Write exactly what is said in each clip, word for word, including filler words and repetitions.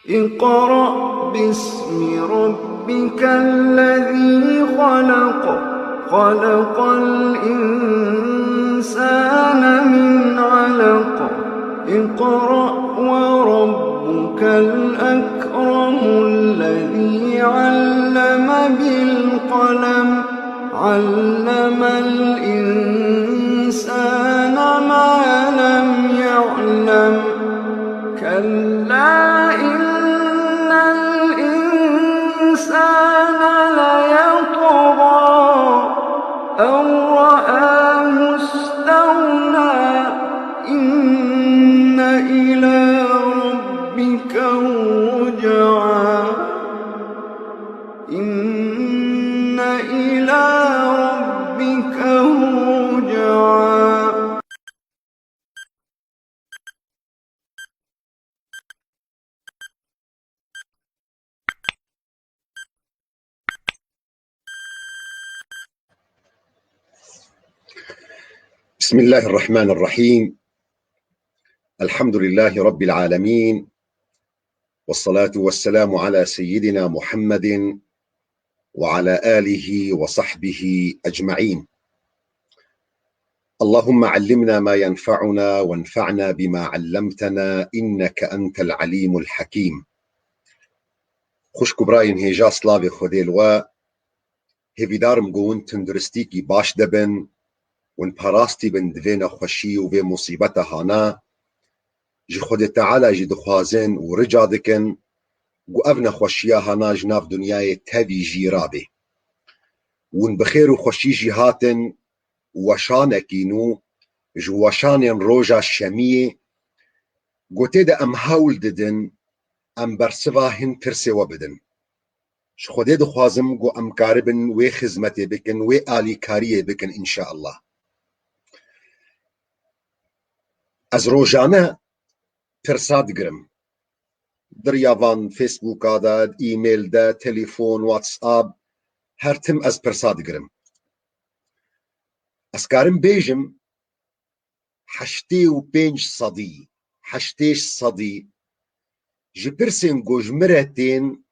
اقرأ باسم ربك الذي خلق، خلق الإنسان من علق، اقرأ وربك الأكرم الذي علم بالقلم، علم الإنسان ما لم يعلم، كلا إن الإنسان ليطغى أن رآه استغنى، إن إلى ربك الرجعى، إن إلى ربك الرجعى. بسم الله الرحمن الرحيم. الحمد لله رب العالمين. والصلاة والسلام على سيدنا محمد وعلى آله وصحبه أجمعين. اللهم علمنا ما ينفعنا وانفعنا بما علمتنا إنك أنت العليم الحكيم. Xwişk û birayên hêja, slavê Xwedê li we. Hêvîdar im ku hûn tunduristîkî baş de bin, hûn parastî bin di vê nexweşî û vê musîbeta hana. Ji Xwedê Teala jî dixwazin û rica dikin ku ev nexweşiya hana ji nav dinyayê tevî jî rabe. Hûn bi xêr û xweşî jî hatin weşanekî nû, ji weşanên roja şemiyê, ku tê de em hewl didin em bersiva hin tirsê we bidin. Ji Xwedê dixwazim ku em karibin wê xizmetê bikin, wê alîkariyê bikin, înşeallah. Ez rojane pirsa digirim. Di riya van Facebooka de, email de, telefon, WhatsApp, her tim ez pirsa digirim. Ez karim bêjim, heştê û pênc sedî, heştê sedî ji pirsên ku ji min re tên,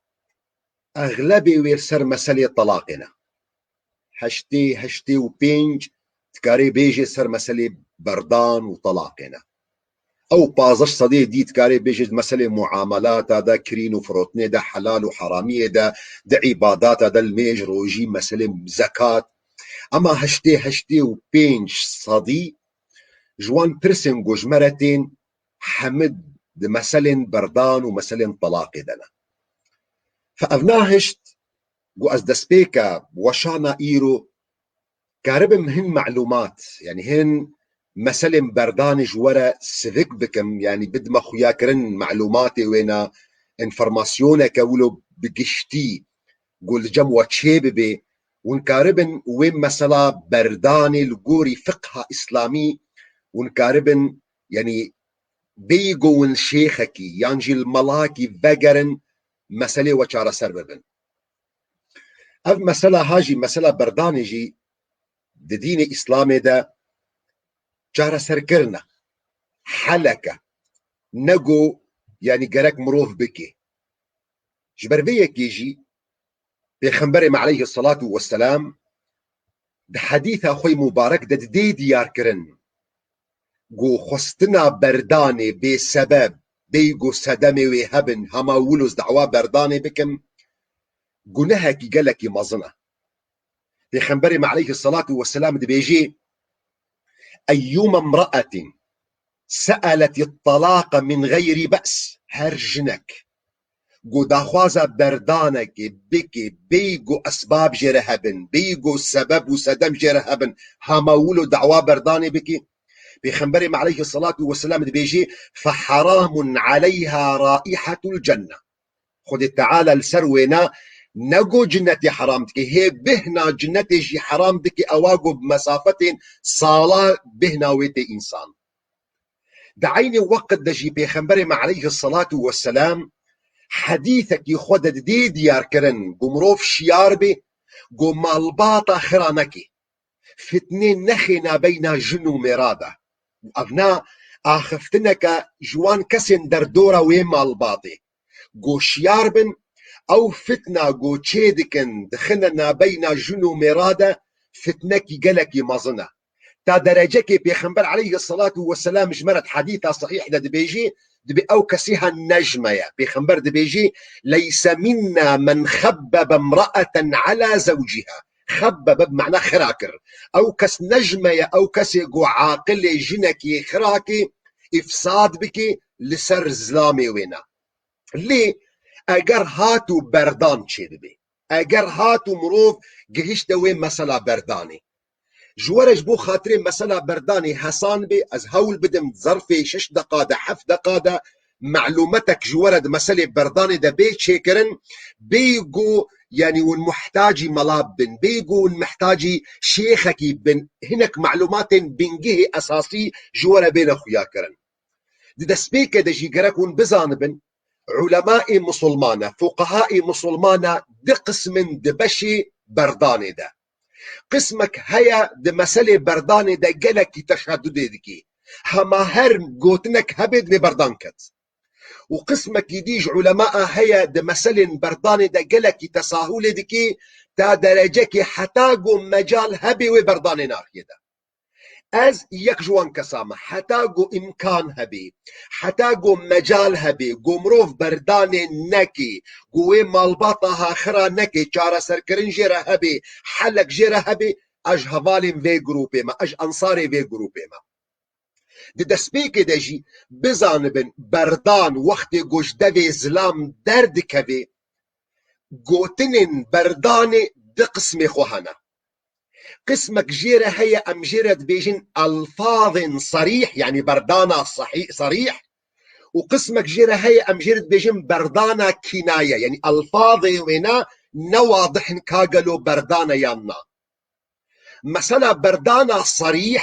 exlebê wê ser meselê telaqê ne. Heştê, heştê û pênc dikarê bêjê ser meselê berdan û telaqê ne. Ew pazdeh sedê dî dikarê bêjê di meselê muamelata de, kirîn û firotinê de, helal û heramiyê de, di îbadata de, limêj, rojî, meselê zekat. Ema heştê, heştê û pênc sedî ji wan pirsên ku ji me re tên, hemid di meselên berdan û meselên telaqê de ne. Fe ev nahişt ku ez destpêka weşana îro karibim hin melûmat, yanî hin meselên berdanê ji we re sivik bikim, yanî bidime xuyakirin melûmatê wêna, înformasyoneke wilo bi giştî ku li cem we çê bibe, hûn karibin wê mesela berdanê li gorî fiqha îslamî, hûn karibin, yanî bêyî ku hûn şêxekî yan jî li melakî vegerin, meselê we çareser bibin. Ev mesela ha jî, mesela berdanê jî di dînê îslamê de çareserkirin e, helek e, ne ku, yanî gerek mirov bike. Ji ber vê yekê jî Pêxemberê me aleyhisselatu vesselam di hedîsa xwe yê mubarek de didê diyar kirin ku xwestina berdanê bê sebeb, bêyî ku sedemê wê hebin, hema wilo ez dawa berdanê bikim, gunehekî gelekî mezin e. Pêxemberê me aleyhisselatu vesselam dibêjê, "Eyyûme imra'atin se'elet at-talaq min g'eyri be's." Her jinek ku daxwaza berdanekê bike, bêyî ku esbab jê re hebin, bêyî ku sebeb û sedem jê re hebin, hema wilo dawa berdanê bike, Pêxemberê me aleyhisselatu vesselam dibêjê, "Fe heramun aleyha raihatul cenne." Xwedê Teala li ser wêna ne ku cinnetê heram dike, hê bêhna cinnetê jî heram dike, ewa ku bi mesafetên sala bêhna wê tê însan. Di eynî weqt de jî Pêxemberê me aleyhisselatu vesselam hedîsekî xwe de didê diyar kirin ku mirov şiyar bê ku malbata xira neke. Fitnê nexêne beyna jin û mêra de. Û evna axiftineke ji wan kesên derdora wê malbatê. Goşiyar bin, ew fitna ku çê dikin, dixine nabeyna jin û mêra de, fitnekî gelekî mezin e. Ta derecekê Pêxember aleyhisselatu vesselam ji me re di hedîta sehîh de dibêjî, dibê ew kesî ha ne ji me ye. Pêxember dibêjî, "Leyse minna men xebbebe imraeten ala zewciha." Xebbebe bi mana xira kir. Ew kes ne ji me ye, ew kesê ku aqilê jinekî xira kî, îfsad bikî li ser zilamê wê ne. Lê eger hat û berdan çêbibe, eger hat û mirov gihişte wê mesela berdanê, ji we re ji bo xatirê mesela berdanê hesan bê, ez hewl bidim zerfê şeş deqa de, heft deqa de, melumetek ji we re di meselê berdanê de bê çêkirin, bê ku, yanî, hûn muhtacî mela bin, bê ku hûn muhtacî şêxekî bin, hinek melumatên bingehê esasî ji we re bêne xuyakirin. Di destpêkê de jî gerek hûn bizanibin, ulemaê musulmane, fuqehaê musulmane di qismin di beşê berdanê de. Qismek heye di meselê berdanê de gelekî teşedudê dikî. Hema her gotinek hebê divê berdan ket. Û qismekî dî ji ulemaa heye di meselên berdanê de gelekî tesahûlê dikî, ta derecekê heta ku mecal hebê wê berdanê naxiyê de. Ez yek ji wan kesa me. Heta ku îmkan hebê, heta ku mecal hebê, ku mirov berdanê nekê, ku wê malbata ha xira nekê, çareserkirin jê re hebê, helek jê re hebê, ez ji hevalên vê grûpê me, ez ji ensarê vê grûpê me. Di destpêkê de jî bizanibin, berdan wextê ku ji devê zilam derdikevê, gotinên berdanê di qismê xwe hene. Qismek jê re heye, em jê re dibêjin elfazên serîh, yanî berdana sehî-, serîh, û qismek jê re heye, em jê re dibêjin berdana kînaye, yanî elfazê wêna ne wadih in ka gelo berdane yan na. Mesela berdana serîh,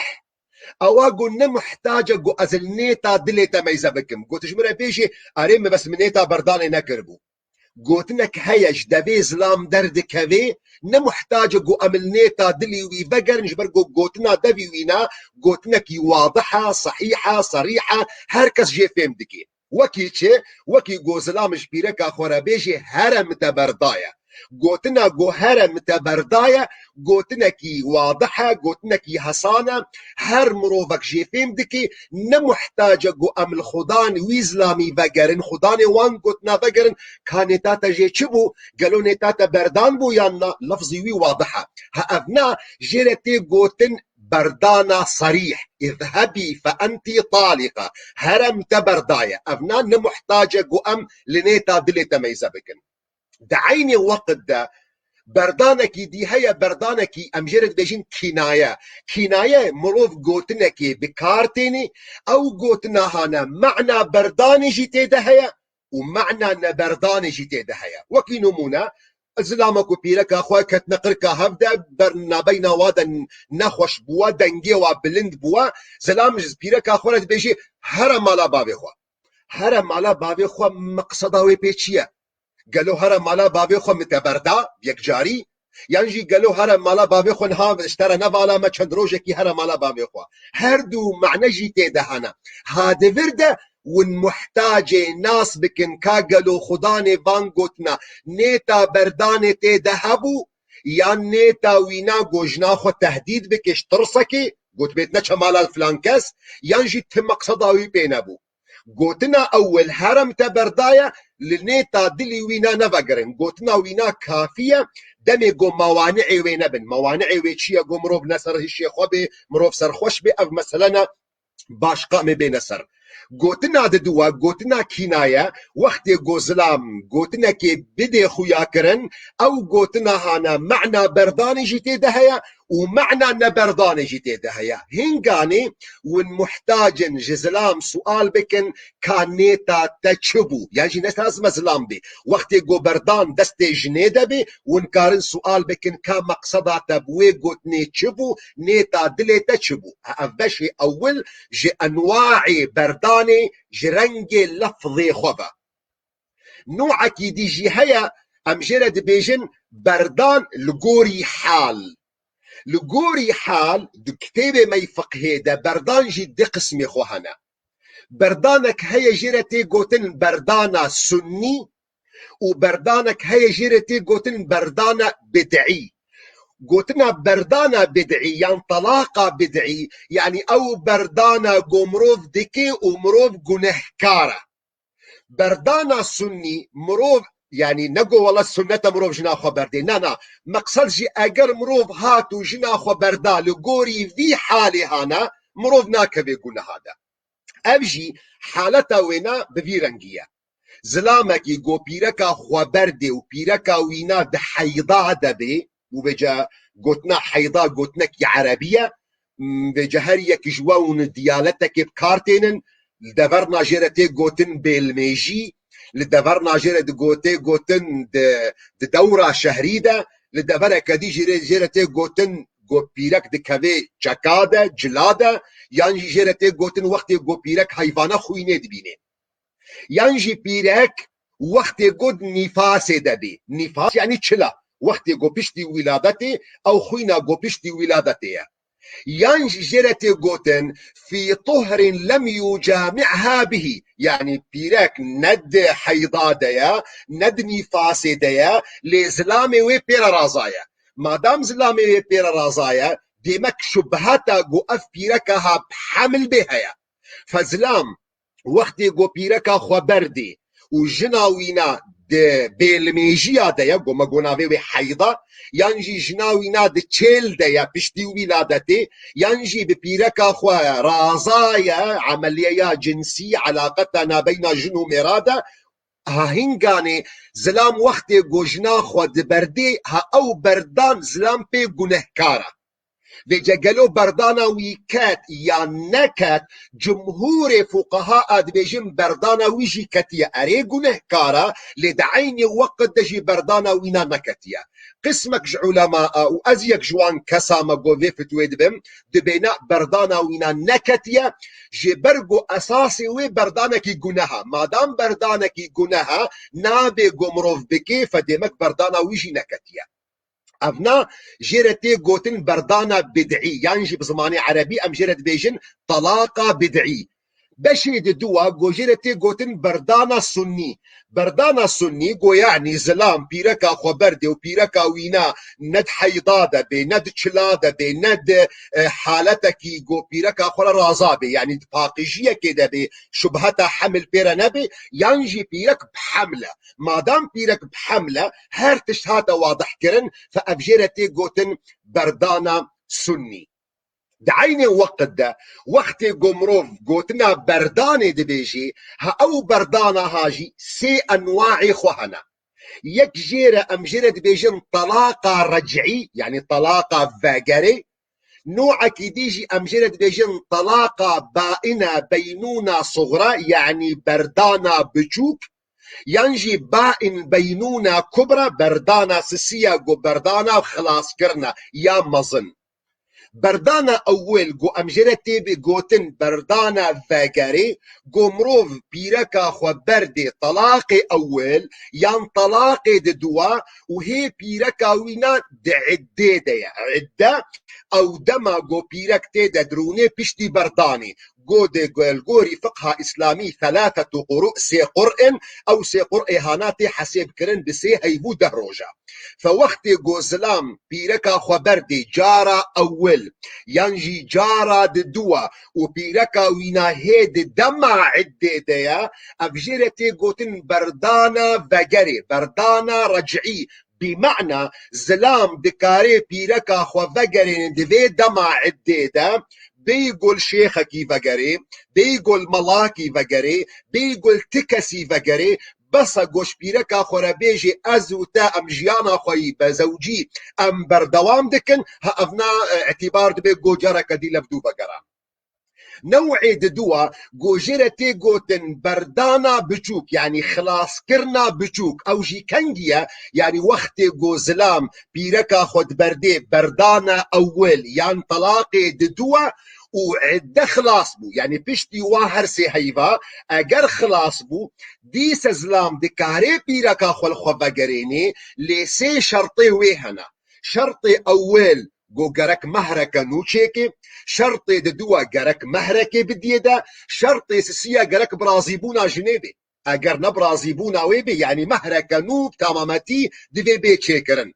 ewa ku ne muhtac e ku ez li nêta dilê te meyze bikim. Ku tu ji min re bêjî, "Erê, min bes min nêta berdanê nekiribû." Gotinek heye, ji devê zilam derdikevê, ne muhtac e ku em li nêta dilî wî vegerin, ji ber ku gotina devî wî ne, gotinekî wadih e, sehîh e, serîh e, her kes jê fêm dike. Wekî çi? Wekî ku zilam ji pîreka xwe re bêjê, "Here min te berdaye." Gotina ku "Here min te berdaye", gotinekî wadih e, gotinekî hesan e, her mirovek jê fêm dike, ne muhtac e ku em li xudan wî zilamî vegerin, xudanê wan gotina vegerin, ka nêta te jê çi bû, gelo nêta te berdan bû yan na, lefzî wî wadih e. Ha ev na, jê re tê gotin berdana serîh, "Îzhebî fe entî talîqa", "Here min te berdaye." Ev na ne muhtac e ku em li nêta dilê te meyze bikin. Di eynî weqt de berdanekî dî heye, berdanekî em jê re dibêjin kînaye. Kînaye mirov gotinekê bi kar tênê, ew gotina hane mana berdanê jî tê de heye û mana neberdanê jî tê de heye. Wekî nimûne, zilama ku pîreka xwe ketine qirka hev de, ber nabeyna wa de nexweş bûwa, dengê wa bilind bûwa, zilam ji pîreka xwe re dibêjê, "Here mala bavê xwe." Here mala bavê xwe, meqseda wê pê çi ye? Gelo here mala bavê xwe min te berda, yekcarî? Yan jî gelo here mala bavê xwe niha ji te re nevala me çend rojekî here mala bavê xwe? Her du mane jî tê de hene. Ha di vir de hûn muhtacê nas bikin ka gelo xudanê van gotina nêta berdanê tê de hebû, yan nêta wîna ku jina xwe tehdîd bike ji tirsekê, gotibêt neçe mala filan kes, yan jî ti meqseda wî pê nebû. Gotina ewil "Here min te berdaye", li nêta dilî wîna nevegerin. Gotina wîna kafî ye, demê ku mewani'ê wê nebin. Mewani'ê wê çi ye? Ku mirov ne ser hişê xwe bê, mirov serxweş bê, ev mesele ne, baş qa em ê bêne ser. Gotina diduwa, gotina kînaye, wextê ku zilam gotinekê bidê xuya kirin, ew gotina hane mana berdanê jî tê de heye û mana neberdanê jî tê de heye. Hinganê hûn muhtac in ji zilam sual bikin ka nêta te çi bû? Yan jî ne lazim e zilam bê. Wextê ku berdan destê jinê de bê, hûn karin sual bikin ka meqseda te bi wê gotinê çi bû, nêta dilê te çi bû? Ev beşê ewil ji enwaê berdanê ji rengê lefzê xwe ve. Nû'ekî dî jî heye, em jê re dibêjin berdan li gorî hal. Li gorî hal, di kitêbê me yî fiqhê de berdan jî di qismê xwe hene. Berdanek heye jê re tê gotin berdana sunnî, û berdanek heye jê re tê gotin berdana bid'î. Gotina berdana bid'î yan talaqa bid'î, yanî ew berdana ku mirov dike û mirov gunehkar e. Berdana sunnî, mirov, yanî ne ku wele sunnet e mirov jina xwe berdê. Na, na. Meqsed jî eger mirov hat û jina xwe berda li gorî vî halê hane, mirov nakeve guneha de. Ev jî haleta wêna bi vî rengî ye. Zilamekî ku pîreka xwe berdê û pîreka wîna di heyda de bê, û vêca gotina heyda gotinekî erebî ye, m, vêca her yek ji we hûn diyaletekê bi kar tênin, li deverna jê re tê gotin bêlmêjî, li deverna jê re di gotê gotin di, di dewra şehrî de, li devereke dî jê re, jê re tê gotin ku pîrek dikeve çeka de, cila de, yan jî jê re tê gotin wextê ku pîrek heyvana xwînê dibînê. Yan jî pîrek wextê ku di nîfasê de bî. Nîfas yanî çila. Wextê ku piştî wîladetê, ew xwîna ku piştî wîladetê ye. Yan jî jê re tê gotin fî tuhrin lem yucami'ha bihi. Yanî pîrek ne di heyda de ye, ne di nîfasê de ye, lê zilamê wê pê re raza ye. Madam zilamê wê pê re raza ye, demek şubheta ku ev pîreka ha bi hemil bê heye. Fe zilam wextê ku pîreka xwe berdê û jina wîna di bêlimêjiya de ye, ku me got navê wê heyda, yan jî jina wîna di çêl de ye piştî wîladetê, yan jî bi pîreka xwe raza ye, emeliyeya cinsî, elaqeta nabeyna jin û mêra de, ha hinganê zilam wextê ku jina xwe diberdê, ha ew berdan zilam pê gunehkar e. Vêca gelo berdana wî ket yan neket, cumhûrê fuqeha a dibêjin berdana wî jî ketiye. Erê, gunehkar e, lê di eynê weqt de jî berdana wîna neketiye. Qismek ji ulema a û ez yek ji wan kesa me ku vê fitwê dibim, dibêne berdana wîna neketiye, ji ber ku esasê wê berdanekî guneh e. Madam berdanekî guneh e, nabê ku mirov bikê, fe demek berdana wî jî neketiye. Evna jê re tê gotin berdana bid'î, yan jî bi zimanê erebî em jê re dibêjin talaqa bid'î. Beşê di dua ku jê re tê gotin berdana sunnî. Berdana sunnî ku yanî zilam pîreka xwe berdê û pîreka wîna ne di heyda de bê, ne di çila de bê, ne di, e, haletekî ku pîreka xwe re raza bê, yanî di paqijiyekê de bê, şubheta hemil pê re nebe, yan jî pîrek bi heml e. Madam pîrek bi heml e, her tişt hate wadihkirin, fe ev jê re tê gotin berdana sunnî. Di eynê weqt de, wextê ku mirov gotina berdanê dibêjê, ha ew berdana ha jî sê enwaê xwe hene. Yek jê re em jê re dibêjin talaqa rec'î, yanî talaqa vegerê. Nû'ekî dî jî em jê re dibêjin talaqa baîne beynûna suxra, yanî berdana biçûk. Yan jî baîn beynûna kubra, berdana sisiya ku berdana xilaskirina ya mezin. Berdana ewil ku em jê re tê bê gotin berdana vegerê, ku mirov pîreka xwe berdê talaqê ewil yan talaqê di dua û hê pîreka wîna di iddê de ye. Idde ew dema ku pîrek tê de dirûnê piştî berdanê. Godê ku li gorî fiqha îslamî thelâthetu quru, sê qur'in, ew sê qur'ê hana tê hesêb kirin bi sê heyv û deh roja. Fe wextê ku zilam pîreka xwe berdê cara ewil, yan jî cara di dua û pîreka wîna hê di dema iddê de ye, ev jê re tê gotin berdana vegerê, berdana rec'î, Bi mana zilam dikarê pîreka xwe vegerêne di vê dema iddê de, bêyî ku li şêxekî vegerê, bêyî ku li melakî vegerê, bêyî ku li ti kesî vegerê, bes e ku ji pîreka xwe re bêjê ez û te em jiyana xwe yî be zewcî em berdewam dikin, ha evna, e, îtîbar dibe ku careke dî lev dû vegeran. New'ê di dua ku jê re tê gotin berdana biçûk, yanî xilaskirina biçûk. Ew jî kengî ye? Yanî wextê ku zilam pîreka xwe diberdê berdana ewil yan telaqê di dua û idde xilas bû. Yanî piştî wa her sê heyva eger xilas bû, dîse zilam dikarê pîreka xwe li xwe vegerênê, lê sê şertê wê hene. Şertê ewil, Go gerek mehreke nû çêkê, şertê di dua gerek mehrekê bidiyê de, şertê sisiya gerek bi razîbûna jinê bê. Eger ne bi razîbûna wê bê, yanî mehreke nû bi temametî divê bê çêkirin.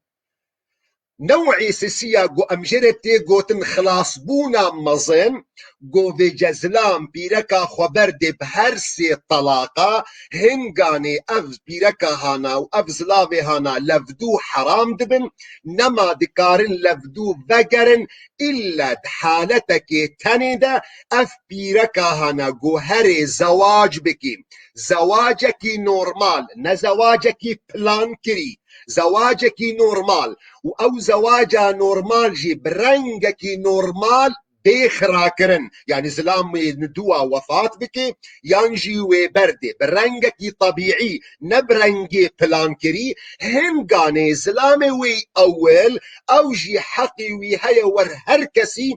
New'ê sisiya ku em jê re tê gotin xilasbûna mezin, ku vêce zilam pîreka xwe berdê bi her sê telaqa, hinganê ev pîreka hana û ev zilavê hana levdû heram dibin, nema dikarin levdû vegerin, îlla di haletekê tenê de ev pîreka hana ku herê zewac bikî, zewacekî normal, ne zewacekî plan kirî, zewacekî normal û ew zewaca normal jî bi rengekî normal bê xirakirin. Yanî zilamê niduwa wefat bike yan jî wê berdê bi rengekî tebîî, ne bi rengê plan kirî, hinganê zilamê wê ewil, ew jî heqî wî heye wer her kesî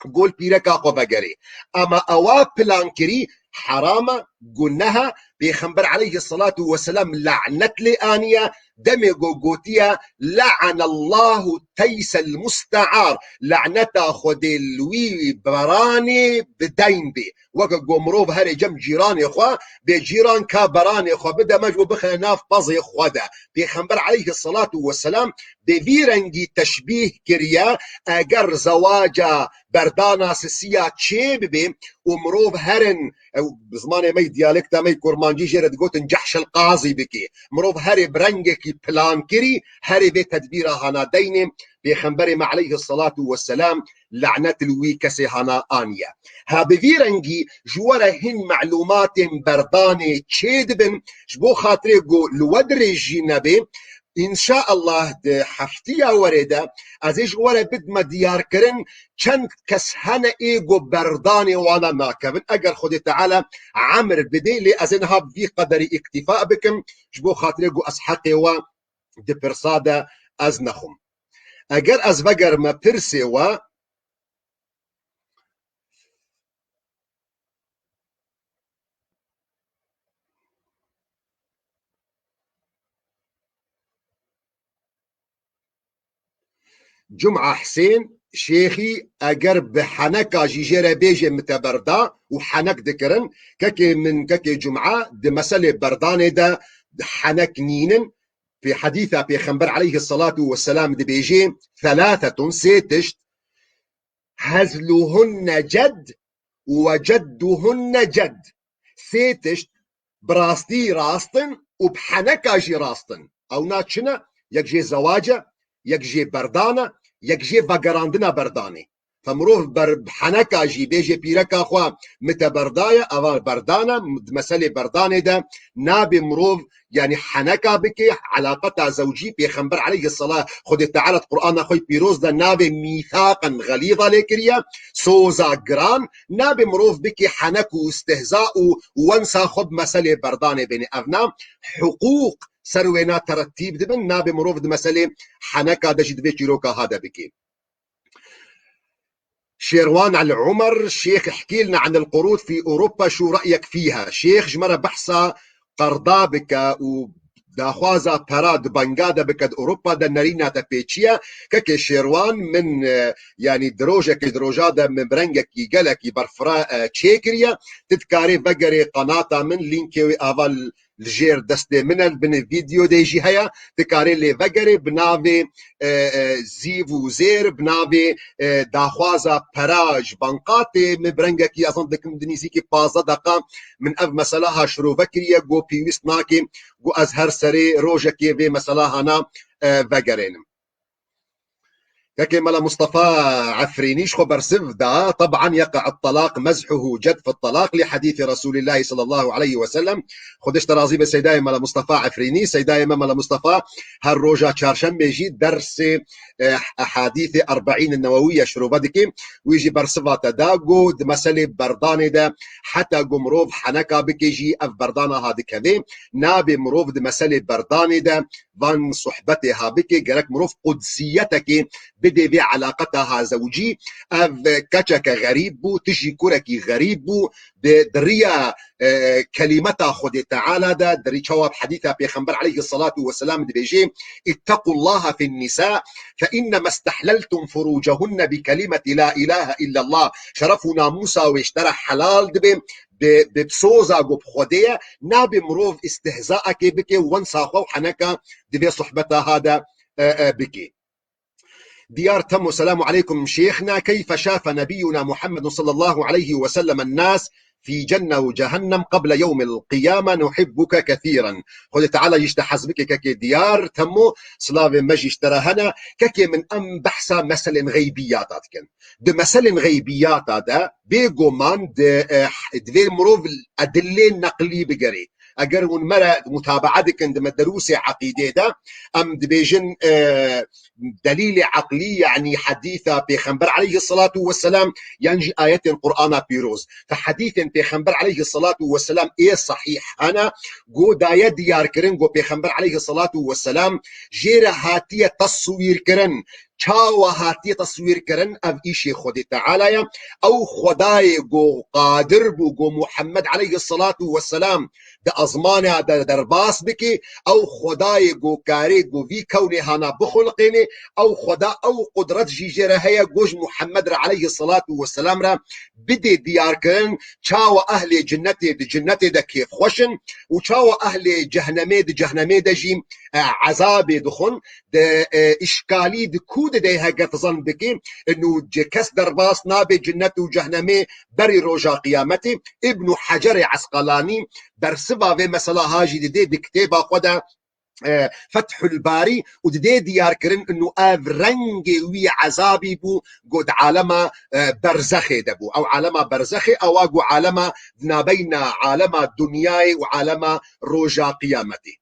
gol pîreka xwe vegerê. Ama ewa plan kirî, heram e, guneh e. Pêxember aleyhisselatu vesselam lanet lê aniye, demê go gotiye, "Le'anallahu teysel musta'ar." Laneta Xwedê li wî beranê bi deyn bê. Weke go mirov herê cem cîranê xwe, bê cîran ka beranê xwe bide me ji bo bixine nav pezê xwe de. Pêxember aleyhisselatu vesselam bi vî rengî teşbîh kiriye, eger zewaca berdana sisiya çê bibe û mirov herin, ew, bi zimanê me yî, diyalekta me yî kurmancî jê re digotin cehşel qazî bike. Mirov herê bi rengekî plan kirî, herê vê tedbîra hana deynê, Pêxemberê me aleyhisselatu vesselam lanet li wî kesê hana aniye. Ha bi vî rengî ji we re hin melûmatên berdanê çê dibin, ji bo xatirê ku li we dirêj jî nebe, Înşaallah di heftiya werê de ez ê ji we re bidime diyarkirin çend kes hene ê ku berdanê wana nakevin. Eger Xwedê Teala emir bidê, lê ez ê niha bi vî qederî îktîfa bikim, ji bo xatirê ku ez heqê we di pirsa de ez nexwim. Eger ez vegerime pirsê we, Cuma Husên Şêxî eger bi heneka jî jê re bêjê miteberda û henek dikirin, kekê min, kekê Cuma di meselê berdanê de henek nînin. Pê hedîsa Pêxember aleyhisselatu vesselam dibêjê, "Thelâthetun", sê tişt, "Hezluhunne ced we cedduhunne ced." Sê tişt bi rastî rast in û bi heneka jî rast in. Ewna çi ne? Yek jê zewac e, yek jê berdan e, yek jê vegerandina berdanê. Fe mirov ber-, bi heneka jî bêjê pîreka xwe miteberda ye, eva berdan e, di meselê berdanê de nabê mirov, yanî heneka bike, elaqeta zewcî, Pêxember aleyhisselam, Xwedê Teala di Qur'ana xwe pîroz de navê mîthaqen xelîza lê kiriye, soza giran, nabê mirov bike henek û istihza û wensa xwe bi meselê berdanê bêne. Evna hiqûq ser wêna teretîb dibin, nabê mirov di meselê heneka de jî divê çîroka ha de bike. Şêrwan El Umer, Şêx, احكي لنا عن القروض في أوروبا، شو رأيك فيها؟ Şêx, ji me re behsa qerda bike û daxwaza pera di banga de bike, di Ewropa de nerîna te pê çi ye? Kekê Şêrwan, min, e, yanî di rojekê, di roja de min bi rengekî gelekî berfira, e, çêkiriye. Tu dikarê vegerê qanata min, lînkê wê ava li jêr destê min e, li binê vîdeo de jî heye. Dikarê lê vegerê bi navê, e, e, Zîv û Zêr, bi navê, e, daxwaza pera ji bankatê. Min bi rengekî, ez dikim di nîzîkî pazdeh deqa min ev mesela ha şirove kiriye, go pêwîst nake, go ez her serê rojekê vê mesela hana, e, vegerênim. Kekê Mela Mustafa Efrînî ji xwe bersiv da, "طبعا يقع الطلاق مزحه جد في الطلاق لحديث رسول الله صلى الله عليه وسلم." Xwedê ji te razî be Seydayê Mela Mustafa Efrînî. Seydayê me Mela Mustafa her roja çarşembê jî dersê, eh, ehadîthê Erbeîn Newewiye şirove dike. Wî jî bersiva te da, go di meselê berdanê de heta go mirov heneka bike jî ev berdana ha dikeve. Nabê mirov di meselê berdanê de van sohbetê ha bike, gerek mirov qudsiyeteke bidê vê elaqeta ha zewcî. Ev keçeke xerîb bû, tu jî kurekî xerîb bû, di, di riya, e, kelimeta Xwedê Teala de, di rî çawa bi hedîsa Pêxember aleyhissalatu vesselam dibêje, "اتقوا الله في النساء فإنما استحللتم فروجهن بكلمة لا إله إلا الله." Şeref û namûsa wê ji te re helal dibe, bi, bi soza ku bi Xwedê ye, nabe mirov îstihzaekê bike û wensa xwe û heneka di vê sohbeta ha de, e, e, bike. Diyar Temo, selamu aleykum şêxna, keyfe şafe nebiyuna Muhammedun sallallahu aleyhi ve sellem nas fi cenne ve cehennem qeble yewmil qiyame, nuhibbuke kethîren. Xwedê Teala jî ji te hez bike kekê Diyar Temo, silavê me jî ji te re hene. Kekê min, em behsa meselên xeybiyata dikin. Di meselên xeybiyata de bêguman di, eh, divê mirov edilê neqlî bigerê. Eger hûn me re mutabaa dikin di me derûsê eqîdê de, em dibêjin, e, delîlê eqlî, yanî hedîsa Pêxember aleyhissalatu vesselam, yan jî ayetên Qur'ana pîroz. Fe hedîsên Pêxember aleyhissalatu vesselam ê sahîh hene, ku daye diyarkirin, ku Pêxember aleyhissalatu vesselam jê re hatiye teswîrkirin. Çawa hatiye teswîrkirin? Ev îşê Xwedê Teala ye. Ew Xwedayê ku qadir bû ku Muhammed aleyhissalatu vesselam di ezmana de derbas bike, ew Xwedayê ku karê ku vî kewnê hana bixulqênê, ew Xweda ew qudret jî jê re heye ku ji Muhammed re aleyhissalatu vesselam re bidê diyarkirin, çawa ehlê cinnetê di cinnetê de kêfxweş in û çawa ehlê cehnemê di cehnemê de jî, e, ezabê dixwin. Di, e, îşkalî di ku dide, heger tu zan bikî, inu ci kes derbas nabe cinnet û cehnemê berî roja qiyametê. Îbnû Hecerê Esqalanî bersiva vê mesela ha jî didê di kitêba xwe de, e, Fethul Barî, û didê diyarkirin inu ev rengê wî ezabî bû, ku di alema, e, berzexê de bû. Ew alema berzexê, ewa ku alema di nabeyna alema dinyayê û alema roja qiyametê.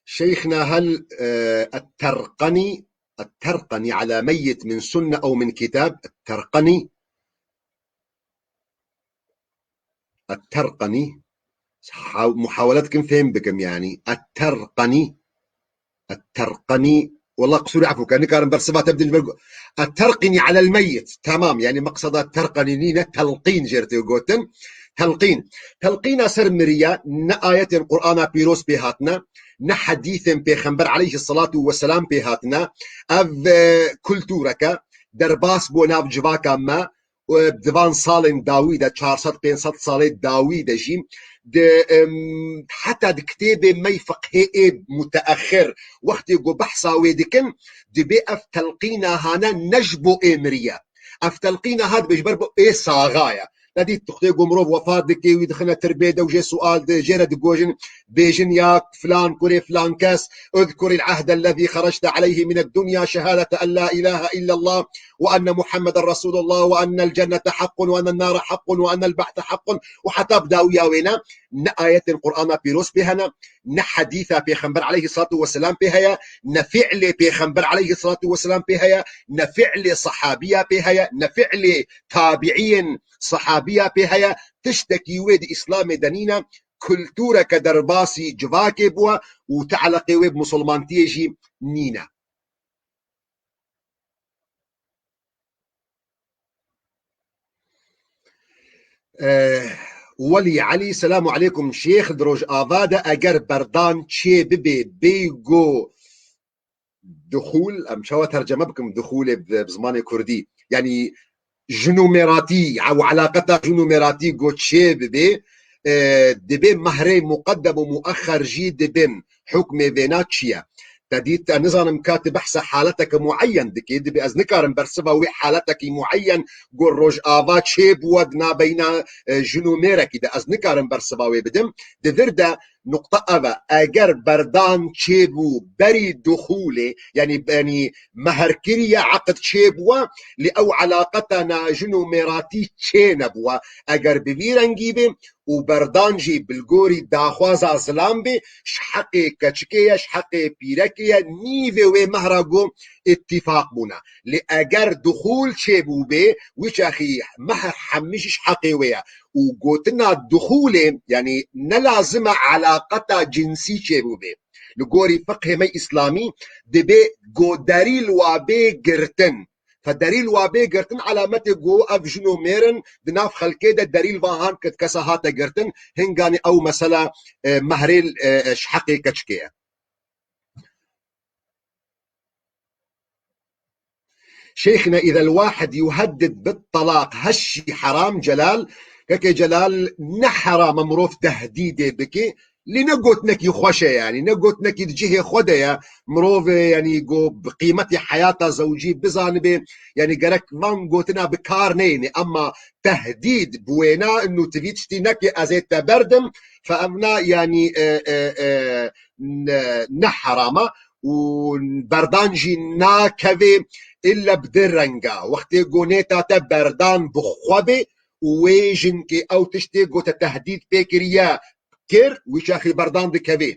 شيخنا، هل، آه، الترقني، الترقني على ميت من سنة أو من كتاب؟ الترقني، الترقني، حاو-، محاولة dikim fêm bikim, yani. الترقني، الترقني. والله قصوري، عفوك، nikarim bersiva te bidim ji ber ku-، الترقني على الميت. Tamam, yani meqseda terqenî nîne, telqîn jê re tê gotin. Telqîn. Telqîna ser miriya ne ayetên Qur'ana pîroz pê hatine, ne hedîsên Pêxember aleyhissalatu vesselam pê hatine. Ev, e, kultureke derbas bû nav civaka me, û di van salên dawî de, çar sed pênc sed salê dawî de jî, di, em, heta di kitêbê me yê fiqhê ê muteexir, wextê ku behsa wê dikin, dibê ev telqîna hane ne ji bo ê miriye. Ev telqîna ha dibê ji ber bo ê saxa ye. Te dît, wextê ku mirov wefat dike, wî dixine tirbê de û jê sual di-, jê re digojin, bêjin ya filan kurê filan kes, اذكر العهد الذي خرجت عليه من الدنيا شهادة أن لا إله إلا الله وأن محمدا رسول الله وأن الجنة حق وأن النار حق وأن البعث حق û heta bi dawiya wêne. Ne ayetên Qur'ana pîroz pê hene, ne hedîsa Pêxember aleyhissalatu vesselam pê heye, ne fi'lê Pêxember aleyhissalatu vesselam pê heye, ne fi'lê sehabiya pê heye, ne fi'lê tabiiyên sehabiya pê heye. Tiştekî wê di Îslamê de nîne, kultureke derbasî civakê bûye û ti eleqê wê bi misilmantiyê jî nîne. Eh, Welî Elî, selamu aleykum şêx, di Rojava de eger berdan çê bibe, bêygo duxûl, em çawa terceme bikim duxûlê bi, bi zimanê kurdî? Yanî jin û mêratî, ew eleqeta jin û mêratî go çê bibe, e, dibê mehrê muqeddem û muexer jî dibin. Hukmê vêna çi ye? Te dît, ez nizanim ka tu behsa haleteke muayyen dikî, dibê ez nikarim bersiva wê haletekî muayyen go Rojava çê bûwe di nabeyna, e, jin û mêrekî de, ez nikarim bersiva wê bidim. Di vir de nuqta ev e, eger berdan çêbû berî duxûlê, yanî, yanî meher kiriye, eqd çêbûwe, lê ew eleqeta na jin û mêratî çê nebûwe. Eger bi vî rengî be û berdan jî bi gorî daxwaza zilam be, ji heqê keçikê ye, ji heqê pîrekê ye, nîvê wê mehra go îtîfaq bûne. Lê eger duxûl çêbû be, wî çaxî meher hemî jî ji heqê wê ye. û gotina duxûlê, yanî ne lazim e elaqeta cinsî çêbûbê. Li gorî fiqhê me îslamî dibê go derîl wa bê girtin. Fe derîl wa bê girtin, alametê go ev jin û mêr in, di nav xelkê de derîl va han kir kesa hate girtin, hinganî ew mesela, e, mehrê, e, e, ji heqê keçikê ye. Şeyxine, إذا الواحد يهدد بالطلاق، هەر şî heram, Celal. Kekê Celal, ne heram e mirov tehdîdê bike, lê ne gotinekî xweş e, yanî ne gotinekî di cihê xwe de ye. Mirov, yanî go bi qîmetê heyata zewcî bizanibe, yanî gerek van gotina bi kar neyne, ama tehdîd bi wêna inu tivî tiştî neke ez ê te berdim, fe evna, yanî, e, e, e, ne, ne heram e û berdan jî nakeve illa bi di renga. Wextê go nêta te berdan bi xwe be û wê jinkê ew tiştê go te tehdîd pê kiriye kir, wî çaxî berdan dikeve.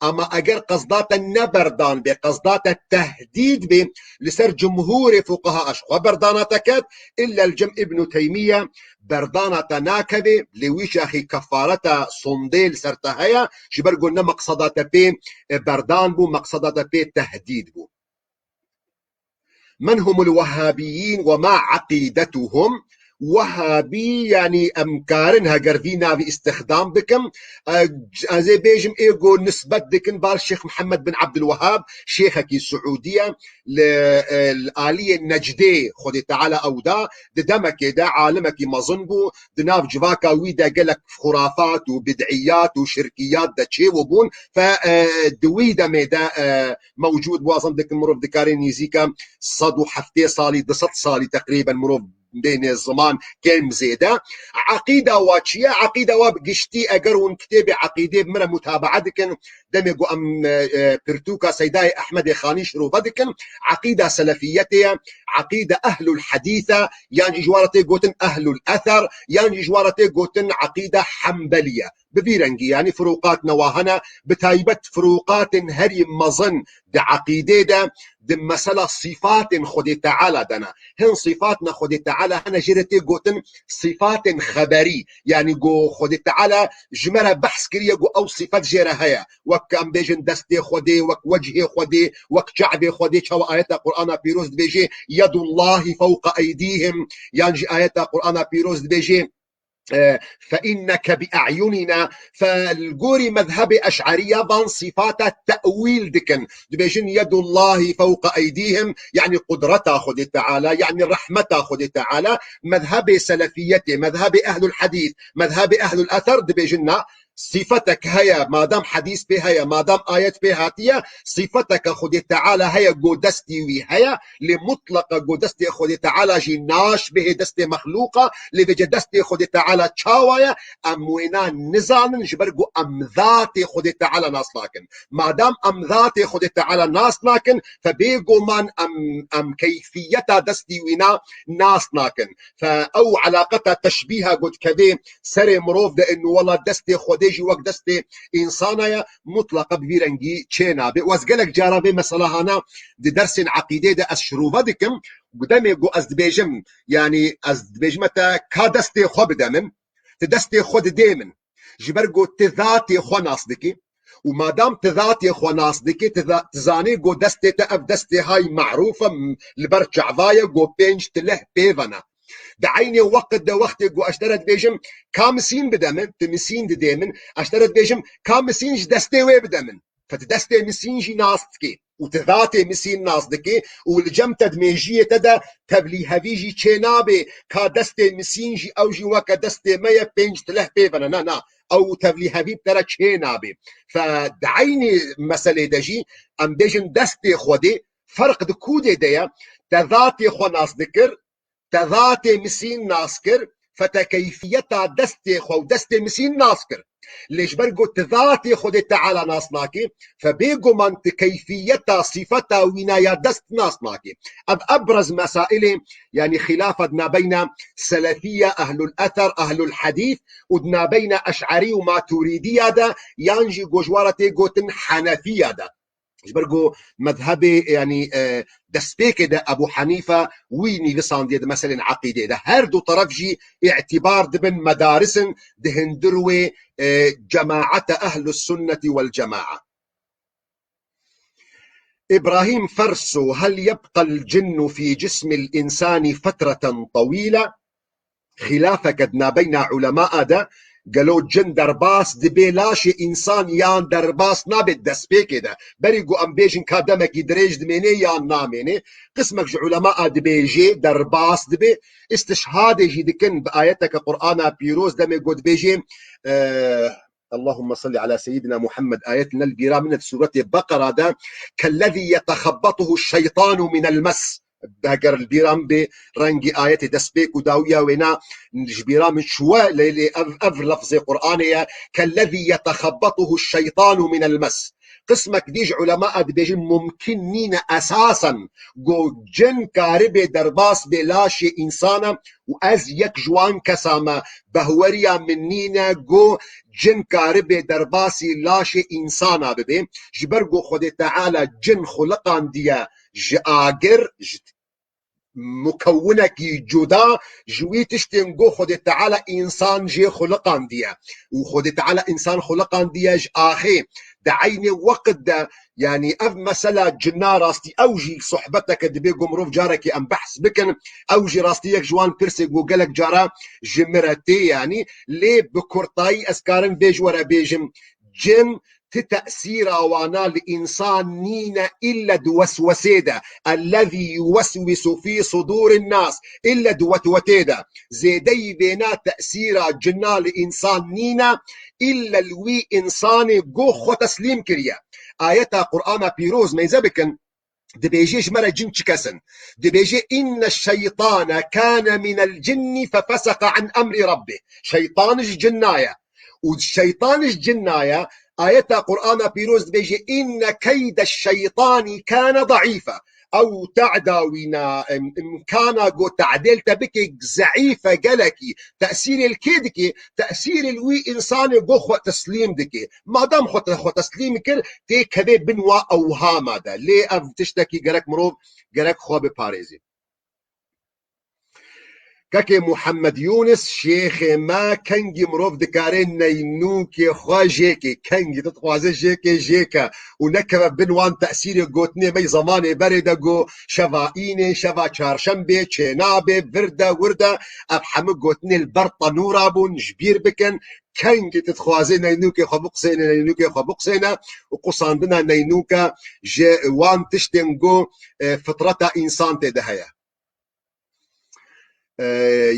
Ama eger qesda te ne berdan be, qesda te tehdîd be, li ser cumhurê fuqaha eş xwe berdana te ket, illa li cem Îbnû Teymiye berdana te nakeve, lê wî çaxî kefareta sondê li ser te heye, ji ber ku ne meqseda te pê, e, berdan bû, meqseda te pê tehdîd bû. من هم الوهابيين وما عقيدتهم؟ Wehabî, yanî em karin heger vî navî îstixdam bikim, e, ez ê bêjim ê ku nisbet dikin bar Şêx Mihemed bin Ebdulwehab, şêxekî Siûdî ye, li, e, li aliyê Necdê Xwedê Teala ew da, di demekê de alimekî mezin bû, di nav civaka wî de gelek xurafat û bid'iyat û şirkiyat de çêbûbûn. Fe, e, di wî demê de, e, mewcûd bû, ez zan dikim mirov dikarê nîzîka sed û heftê salî, du sed salî teqrîben mirov bêne ziman kêm zêde. Eqîda wa çi ye? Eqîda wa bi giştî, eger hûn kitêbê eqîdê bi min re mutabaa dikin, demê ku em, e, e, pirtûka Seydayê Ehmedê Xanî şirove dikin, eqîda selefiyetê ye, eqîda ehlul hedîs e, yan jî ji wan re tê gotin ehlul ether, yan jî ji wan re tê gotin eqîda hembelî ye. Bi vî rengî, yanî firûqatna wa hene, bi taybet firûqatên herî mezin di eqîdê de, di mesela sîfatên Xwedê Teala de ne. Hin sîfatna Xwedê Teala hene, jê re tê gotin sîfatên xeberî. Yanî ku Xwedê Teala ji me re behs kiriye ku ew sîfet jê re heye. Wek em bêjin destê Xwedê, wek wechê Xwedê, wek çavê Xwedê, çawa ayeta Qur'ana Pîroz dibêje, "Yedullahi fewqa eydîhim", yan jî ayeta Qur'ana Pîroz dibêje, e, "Fe inneke bi e'yunina", fe li gorî mezhebê eş'eriya van sîfata te'wîl dikin. Dibêjin, "Yedullahi fewqa eydîhim", yanî qudreta Xwedê Teala, yanî rehmeta Xwedê Teala. Mezhebê selefiyetê, mezhebê ehlul hedîs, mezhebê ehlul ether dibêjin, na, sîfetek heye, madam hedîs pê heye, madam ayet pê hatiye, sîfeteke Xwedê Teala heye, go destî wî heye, lê mutleqa go destê Xwedê Teala jî naşbihê destê mexlûqa, lê vêce destê Xwedê Teala çawa ye, em wêna nizanin, ji ber ku em zatê Xwedê Teala nas nakin. Madam em zatê Xwedê Teala nas nakin, fe bêguman em, em keyfiyeta destî wîna nas nakin. Fe ew elaqeta teşbîha ku dikeve serê mirov de, inu wela destê Xwedê jî wek destê însana ye, mutleqa bi vî rengî çê nabe. Û ez gelek cara vê meselahana di dersên eqîdê de ez şirove dikim. Demê ku ez dibêjim, yanî ez dibêjime te ka destê xwe bide min, tu destê xwe didê min. Ji ber ku tu zatê xwe nas dikî. Û madam tu zatê xwe nas dikî, tu za-, tu zanî ku destê te ev destê hay merûf e, m-, li ber çava ye, ku pênc tileh pê ve ne. Di eynê weqt de wextê ku ez ji te re dibêjim, ka misîn bide min, tu misîn didê min, ez ji te re dibêjim, ka misîn ji destê wê bide min. Fe tu destê misîn jî nas dikî. Û tu zatê misîn nas dikî û li cem te di mêjiyê te de tevlî hevî jî çê nabê. Ka destê misîn jî ew jî weke destê me ye, pênc tileh pê ve ne. Na, na. Ew tevlî hevî bi te re çê nabê. Fe di eynê meselê de jî em bêjin destê Xwedê ferq di kûdê de ye. Te zatê xwe nas dikir, te zatê misîn nas kir, fe te keyfiyeta destê xwe û destê misîn nas kir. Lê ji ber ku tu zatê Xwedê Teala nas nakî, fe bêguman tu keyfiyeta, sîfeta wîna ya dest nas nakî. Ev ebrez mesailê, yanî xîlafa di nabeyna selefiya, ehlul ether, ehlul hedîs û di nabeyna eş'erî û maturidiya de, yan jî ku ji wan re tê gotin henefiya de. Ji ber ku mezhebê, yanî, e, destpêkê de Ebû Henîfe wî nivîsandiye di meselên eqîdê de. Her du teref jî îtibar dibin medarisin di hundir wê, e, cemaete Ehlus Sunneti wel Cemaa. Îbrahîm Ferso, "Hel yebqel cinnu fî cismil însani fetreten tewîle?" Xilafeke di navbeyna ulemaa de, gelo cin derbas dibe laşê însan yan derbas nabe destpêkê de? Berî ku em bêjin ka demekî dirêj dimêne yan namêne, qismek ji ulemaa dibêje derbas dibe, istişhadê jî dikin bi ayeteke Qur'ana pîroz demê ku dibêje, e, Allahümme salli ala seyyidina Muhammed, ayet ne li bîra min e, Sûretê Beqera de, "Kellezî yetexebbatuhu şeytanu minel mes." Heger li bîra min bê, rengî ayetê destpêk û dawiya wêna ji bîra min çûye, lê, lê ev, ev lefzê Qur'anê ye, "Kellezî yetexebbatuhu şeytanu minel mes." Qismek dî ji ulemaa dibêjin mumkin nîne esasen ku cin karibe derbas bê laşê însana û ez yek ji wan kesa me, behweriya min nîne ku cin karibe derbasî laşê însana bibe. Ji ber ku Xwedê Teala cin xuliqandiye ji agir, ji mukewwinekî cuda ji wî tiştên ku Xwedê Teala însan jê xuliqandiye. Û Xwedê Teala însan xuliqandiye ji axê. Di eynê weqt de, yanî ev mesela cina rastî ew jî sohbeteke dibe ku mirov carekê em behs bikin. Ew jî rastî yek ji wan pirsê ku gelek cara ji min re tê, yanî lê bi kurtayî ez karim vê ji we re bêjim. Cin ti tesîra wana li însan nîne îlle di weswesê de. Ellezî yuweswisu fî sudûrin nas. Îlle di wetwetê de. Zêdeyî vêna tesîra cina li însan nîne îlle li wî însanê ku xwe teslîm kiriye. Ayeta Qur'ana pîroz meyze bikin. Dibêje ji me re cin çi kes in? Dibêje, "Inne şeytane kâne minel cinni fefeseqa an emrî Rabbî." Şeytan ji cinna ye. Û şeytan ji cinna ye, ayeta Qur'ana pîroz dibêje, "Inne keyde şeytani kâne daîfe." Ew te'da wîna, em, imkana ku te'dê li te bike zeîf e gelekî. Tesîrê li kê dike? Tesîrê li wî însanê ku xwe teslîm dike. Madem xwe te-, xwe teslîm kir, tê kevê bin wa ewhama de. Lê ev tiştekî gerek mirov, gerek xwe biparêzî. Kekê Muhammed Yûnis, şêxê me, kengî mirov dikare neynûkê xwe jêkê, kengî tu dixwaze jêkê, jêke û nekeve bin wan tesîrê gotinê me yê zemanê berê de, got, "Şeva înê, şeva çarşembê, çênabê, vir de, wir de." Ev hemû gotinê li ber tenûra bûn, ji bîr bikin. Kengî tu dixwazê neynûkê xwe biqusêne, neynûkê xwe biqusêne û qusandina neynûka ji wan tiştên ku, e, fitreta însan tê de heye. E,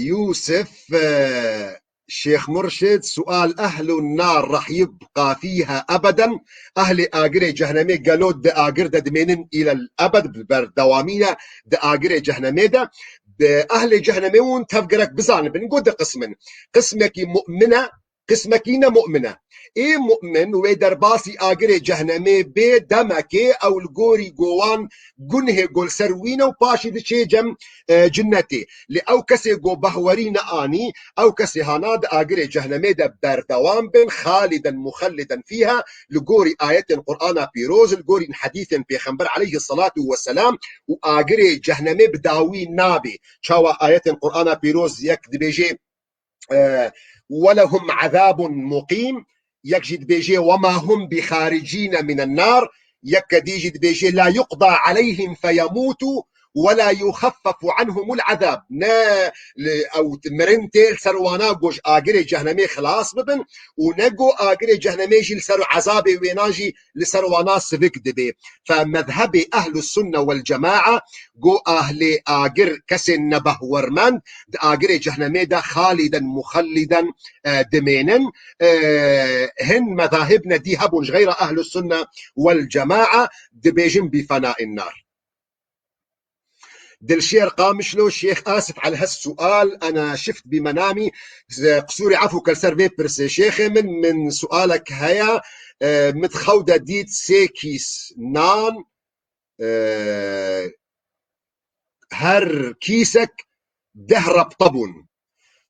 Yûsif, e, Şêx Murşid, sual, "Ehlun nar reh yibqa fîha ebeden?" Ehlê agirê cehnemê gelo di agir de dimênin îlel ebed, bi berdewamî ne di agirê cehnemê de? Di ehlê cehnemê hûn tev gerek bizanibin, got di qismin. Qismekî mu'min e, qismekî ne mu'min e. Ê mu'min wê derbasî agirê cehnemê bê demekê ew li gorî gowan gunhê gol ser wî ne û paşî diçê cem, e, cinnetê. Lê ew kesê go behwerî neanî, ew kesê hana di agirê cehnemê de berdewam bin, xaliden muxelliden fîha, li gorî ayetên Qur'ana pîroz, li gorî hedîsên Pêxember aleyhisselatu vesselam û agirê cehnemê bi dawî nabê. Çawa ayetên Qur'ana pîroz yek dibêjê, e, "Welehum azabun muqîm", yek jî dibêje, "Wema hum bi xaricîne minen nar", yek kedî jî dibêje, "La yuqda aleyhim feyemûtu we la yuxeffefu anhumul azab." Ne li ew mirin tê li ser wana go ji agirê cehnemê xilas bibin û ne go agirê cehnemê jî li ser ezabê wêna jî li ser wana sivik dibe. Fe mezhebê ehlus sunne wel cemaa, go ahlê agir, kesên nebehwermend, di agirê cehnemê de xaliden muxelliden, e, dimênin. E, hin mezahibne dî hebûn ji xeyra ehlus sunne wel cemaa, dibêjin bi fenain nar. Dilşêr Qamişlo, Şêx Asif Elhes sual, ena şift bi menamî, qisûrê efû ke li ser vê pirsê şêxê min, min sualek heye, e, min di xew de dît sê kîs nan, e, her kîsek deh rebte bûn.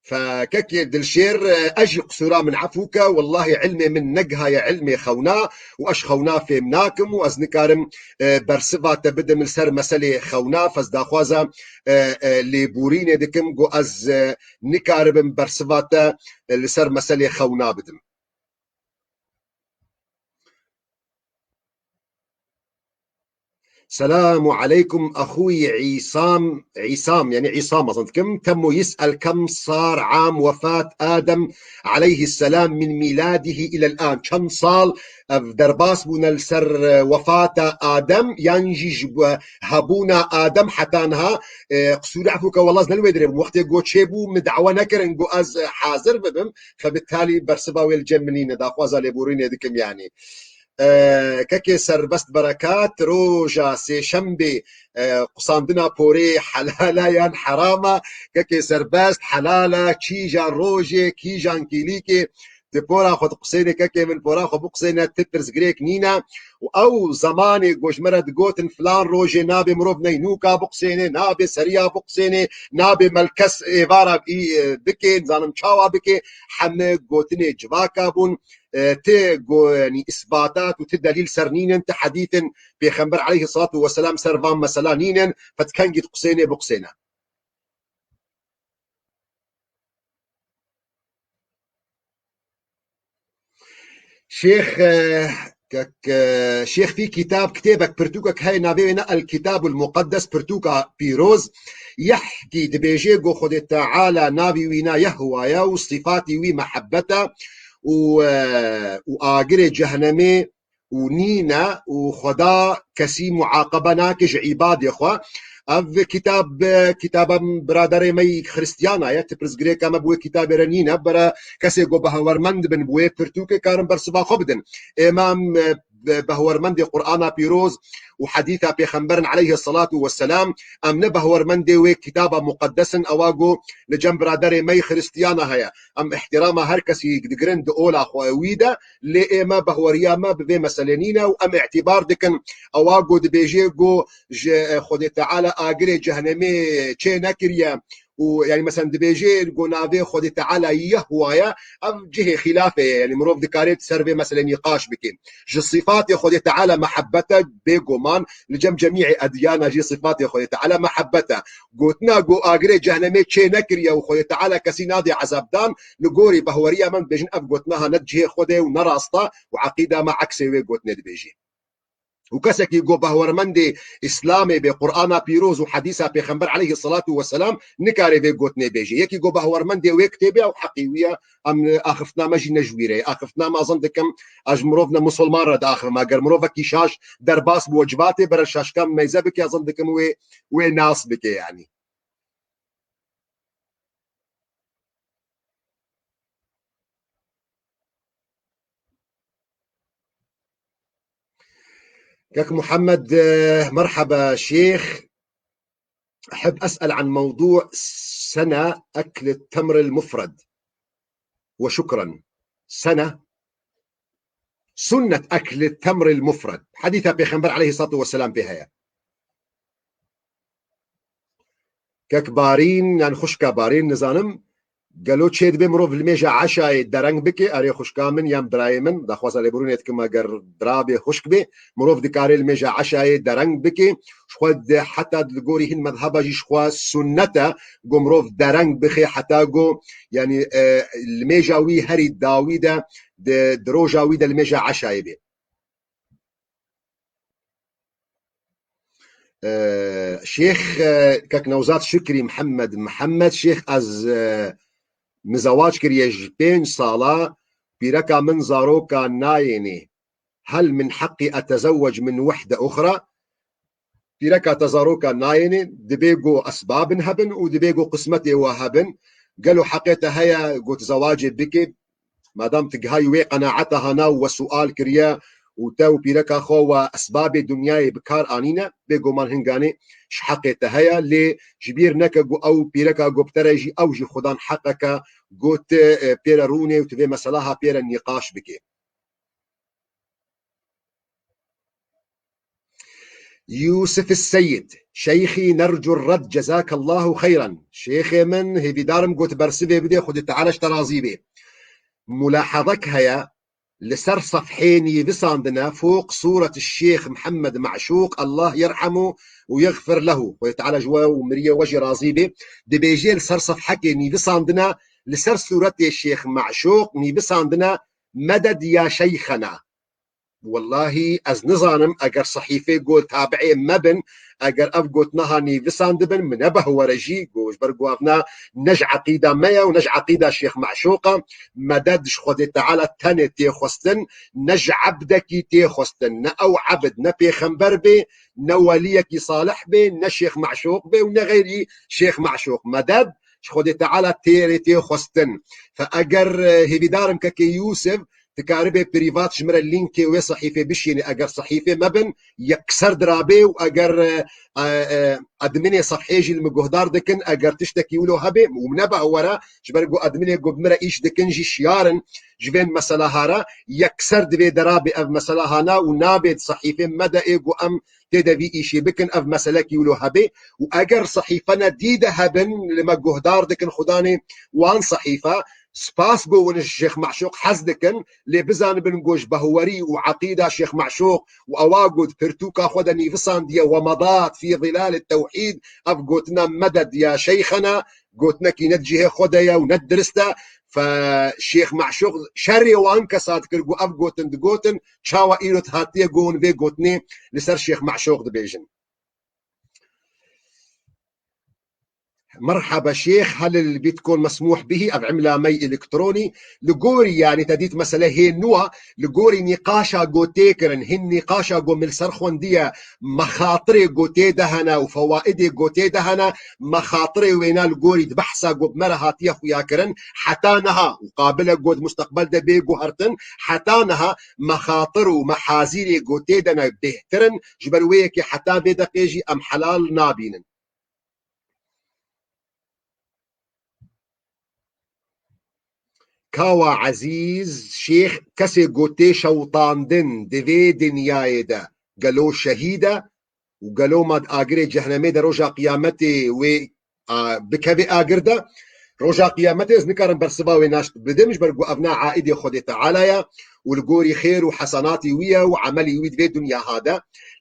Fekekê Dilşêr, e, ez jî qisûra min efû ke, wellahî ilmê min negihaye ilmê xewna û ez xewna fêm nakim û ez nikarim, e, bersiva te bidim li ser meselê xewna. Fez daxwaza, e, e, lêborînê dikim, go ez, e, nikaribim bersiva te, e, li ser meselê xewna bidim. Selamu aleykum axuy İsam, İsam, yani İsam azan dikim. Temo yis'el kem sar am wefat Adem aleyhisselam min miladihi ilel an. Çend sal ev derbas bûne li ser, e, wefata Adem, yan jî ji bo hebûna Adem heta niha, e, qisûrî efû ke, wellah ez ne li wê dirê bûm. Wextê go çêbû, min dawa nekirin, go ez, e, hazir bibim. Fe bi talî bersiva wê li cem min nîne, daxwaza lêborînê dikim yanî. E, kekê Serbest Berekat, roja sêşembê, e, qusandina porê helal e yan heram e? Kekê Serbest, helal e, kîjan rojê, kîjan kîlîkê? Ti pora xwe diqusênê kekê min, pora xwe biqusêne, ti pirsgirêk nîne. Û ew zemanê ku ji me re digotin filan rojê nabê mirov ney nûka biqusênê, nabê seriya biqusênê, nabê melkes êvara î, e, bikê, nizanim çawa bikê, heme gotinê civaka bûn. E, ti go-, yanî îsbatat û ti delîl ser nînin, ti hedîtin Pêxember aleyhissalatu vesselam ser van mesela nînin, fe ti kengî diqusênê biqusêne. Şêx, e, kek, e, Şêx fî kitab, kitêbek, pirtûkek heye, navê wê ne El Kitabul Muqaddes, pirtûka pîroz. Yehkî dibêje go Xwedê Teala navî wî ne Yehwa ye û sîfatî wî mehebet e û, e, û agirê cehnemê û nîne û Xweda kesî muaqebe nake ji îbadê xwe. Ev kitab, kitaba biraderê me yî Xristiyana ye. Ti pirsgirêka me bi wê kitabê re nîne. Bere kesê ku behwermend bin bi wê pirtûkê karin bersiva xwe bidin. Ême em, e, be-, behwermendê Qur'ana pîroz û hedîsa Pêxemberin aleyhissalatu vesselam. Em ne behwermendê wê kitaba muqeddes in, ewa ku li cem biraderê me yî Xristiyana heye. Em îhtîrama her kesî digirin di ola xwe wî de, lê ême behweriya me bi vê meselê nîne û em îtîbar dikin. Ewa ku dibêje ku ji, e, Xwedê Teala agirê cehnemê çê nekiriye û, yanî, meselen, dibêje ku navê Xwedê Teala Yehwa ye, ev cihê xîlafê ye. Yanî, mirov dikare ser vê meselê nîqaş bike. Ji sîfatê Xwedê Teala mehebet e, bêguman, li cem cemî edyana jî sîfatê Xwedê Teala mehebet e. Gotina ku agirê cehnemê çê nekiriye û Xwedê Teala kesî nade ezabdan, li gorî behweriya me dibêjin ev gotina ha ne cihê Xwedê û ne rast e û eqîda me eksê wê gotinê dibêjê. Û kesekî ku behwermendê Îslamê bê, Qur'ana pîroz û hedîsa Pêxember aleyhissalatu vesselam, nikare vê gotinê bêjê. Yekî ku behwermendê wê kitêbê ew heqî wî ye, em axiftina me jî ne ji wî re ye. Axiftina me, ez zan dikim, ez ji mirov ne misilman re diaxivim. Eger mirovekî şaş derbas bi wecibatê bere şaşkan meyze bike, ez zan dikim wê, wê nas bike yanî. كاك محمد، آه، مرحبا شيخ. أحب أسأل عن موضوع سنة أكل التمر المفرد. وشكرا. سنة، سنة أكل التمر المفرد. حديث بيغمبر عليه الصلاة والسلام بهاية. Kek Barîn, yan xwişka Barîn, nizanim, gelo çê dibe mirov li mêja eşayê dereng bike? Erê xwişka min yan birayê min, daxwaza lêborînê dikim, eger bira bê, xwişk bê, mirov dikare li mêja eşayê dereng bike. Ji xwe di, heta li gorî hin medheba jî ji xwe sunnet e, ku mirov dereng bixe, heta ku, yanî, e, li mêja wî herî dawî de, di, di roja wî de li mêja eşayê bê. Ee, Şêx, e, kek Newzat Şikrî Mihemed Mihemed, Şêx, ez, e, min zewac kiriye ji pênc sala, pîreka min zaroka nayênê. Hel min heqî etezewec min wehde uxra? Pîreka te zaroka nayênê, dibê ku esbabin hebin û dibê ku qismetê we hebin. Gelo heqê te heye ku tu zewacê bikê? Madam tu gihayî wê qenaeta hana û we sual kiriye û te û pîreka xwe we esbabê dinyayê bi kar anîne, bêguman hinganê ji heqê te heye, lê ji bîr neke ku ew pîreka ku bi te re jî, ew jî xudan heqeke, ku tu, e, pê re rûnê û tu vê meselaha pê re nîqaş bikê. Yûsif Seyid, Şeyxî nercu redd, cezakallahu xeyran. Şêxê min, hêvîdarim got bersivê bidê, Xwedê Teala ji te razî bê. Mulahazek heye, li ser sefhê nivîsandine, fûq sûret Şêx Mihemed Meşûq, Allah yerhemu û yexfir lehu. Xwedê Teala ji we û miriyê we jî razî bê. Dibêje li ser sefhekê nivîsandine, li ser sûretê Şêx Meşûq nivîsandine, meded ya şeyxena. Wellahî ez nizanim eger sehîfê got tabi'ê me bin, eger ev gotnaha nivîsandibin, min ne behwere jî, got ji ber ku evna ne ji eqîda me ye û ne ji eqîda Şêx Meşûq e. Meded ji Xwedê Teala tenê tê xwestin, ne ji ebdekî tê xwestin. Ne ew ebd, ne pêxember bê, ne weliyekî salih bê, ne Şêx Meşûq bê û ne xeyrî Şêx Meşûq. Meded ji Xwedê Teala têrê tê xwestin. Fe eger, e, hêvîdarim kekê Yûsif, dikaribê prîvat ji min re lînkê wê sehîfê bişînê. Eger sehîfê me bin, yekser dirabê û eger, e, e, e, adminê sefhê jî li min guhdar dikin, eger tiştekî wilo hebe û min ne behwere, ji ber ku adminê ku bi min re îş dikin jî şiyar in ji vên meselaha re, yekser divê derabê ev meselaha na û nabê di sehîfê me de ê ku em tê de vî îşê bikin, ev meselekî wilo hebe. Û eger sehîfene dî de hebin, li me guhdar dikin, xudanê wan sehîfe, spas ku hûn ji Şêx Meşûq hez dikin, lê bizanibin ku ji behwerî û eqîda Şêx Meşûq û ewa ku di pirtûka xwe de nivîsandiye, "Wemadat fî zilal tewhîd", ev gotina meded ya şeyxena, gotinekî ne di cihê xwe de ye û ne dirist e. Fe Şêx Meşûq şerê wan kesa dikir ku ev gotin digotin, çawa îro hatiye ku hûn vê gotinê li ser Şêx Meşûq dibêjin? Merhaba Şêx, hel il Bitcoin mesmûh bihî, ev imla me yî elektronî. Li gorî, yanî te dît mesele hê nû a, li gorî nîqaşa ku tê kirin, hin nîqaşa ku min li ser xwendiye, mexatirê ku tê de hene û fewaidê ku tê de hene, mexatirê wêna li gorî di behsa ku bi me re hatiye xuya kirin, heta niha û qabil e ku di musteqbel de bê guhertin, heta niha mexatir û mehazîrê ku tê de ne bêhtir in, ji ber wê yekê heta vê deqê jî em helal nabînin. Kawa Ezîz Şêx, kesê ku tê şewitandin di vê dinyayê de gelo şehîd e û gelo ma di agirê cehnemê de roja qiyametê wê, a, bikevê agir de? Roja qiyametê ez nikarim bersiva wê naş bidim, ji ber ku ev na aîdê Xwedê Teala ye û li gorî xêr û hesenatî wî ye û emelî wî di vê dinya ha de.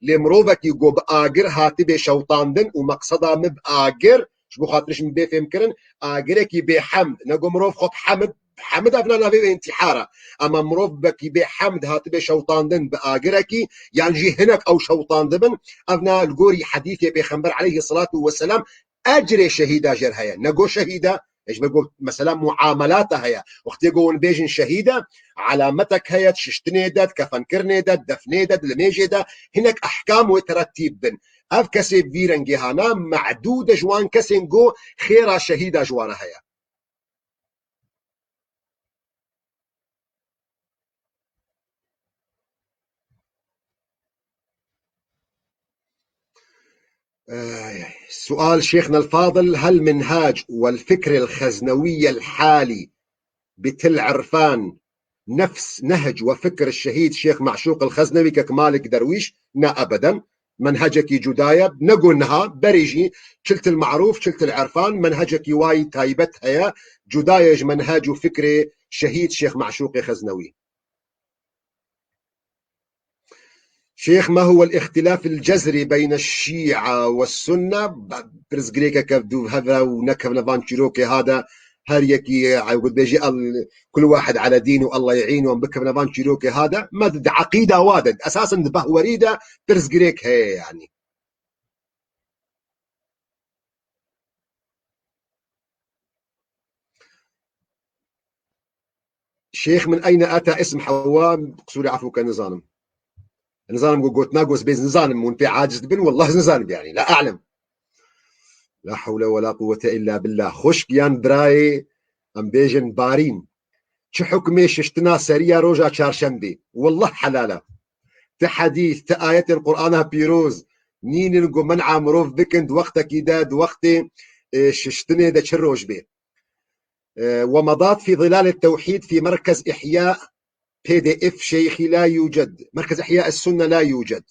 Lê mirovekî ku bi agir hatibê şewitandin û meqseda min bi agir, ji bo xatir ji min bê fêmkirin, agirekî bê hemd, ne ku mirov xwe bi hemd, hemd evna navê wê intîhar e. Ema mirovekî bê hemd hatibe şewtandin bi agirekî, yan jî hinek ew şewtandibin, evna li gorî hedîfê Pêxember aleyhisselatu vesselam ecrê şehîda jêr heye. Ne ku şehîd e, ji me got, mesela muamelata heye. Wextê ku hûn bêjin şehîd e, alametek heye, di şiştinê de, di kefenkirinê de, di defnê de, di limêjê de, hinek ehkam wê teretîb bin. Ev kesê bi vî rengê hana, me'dûd e ji wan kesên ku xêra şehîda ji wan re heye. Ay, ay. سؤال شيخنا الفاضل، هل منهاج والفكر الخزنوي الحالي بتل عرفان نفس نهج وفكر الشهيد شيخ معشوق الخزنوي kek Malik Derwîş? Na ebeden. Menhecekî cuda ye. Ne ku niha, berî jî Çiltil Marûf, Çiltil Erfan, menhecekî wayî taybet heye. Cuda ye ji menhec û fikrê şehîd Şêx Meşûqê Xeznewî. Şêx, ma huwa l-îxtilaf l-cezrî beyne şî'a we sunne? Pirsgirêkeke dû heve û nekevne van çîrokê ha de, her yekî, e, gotbêjî el, kul wahid ala dîn û Allah ye'în û em bikevne van çîrokê ha de. Me di, di eqîda wa de, esasen di behwerî de pirsgirêk heye yanî. Şêx min eyne ata ism Hewa, qisûrê efû ke nizanim. Nizanim ku gotina ku ez bêz nizanim, hûn pê aciz dibin, wallah ez nizanim yani, la a'lem. La hewle we la quwwete illa billah. Xwişk yan birayê, em bêjin barîn. Çi hukmê şiştina seriya roja çarşembê? Wallah helal e. Ti hedîs, ti ayetên Qur'ana pîroz nînin ku men'a mirov bikin di wextekî de, di wextê, e, şiştinê de çi roj bê. E, ومضات في ظلال التوحيد في مركز إحياء PDF شيخي لا يوجد. مركز إحياء السنة لا يوجد.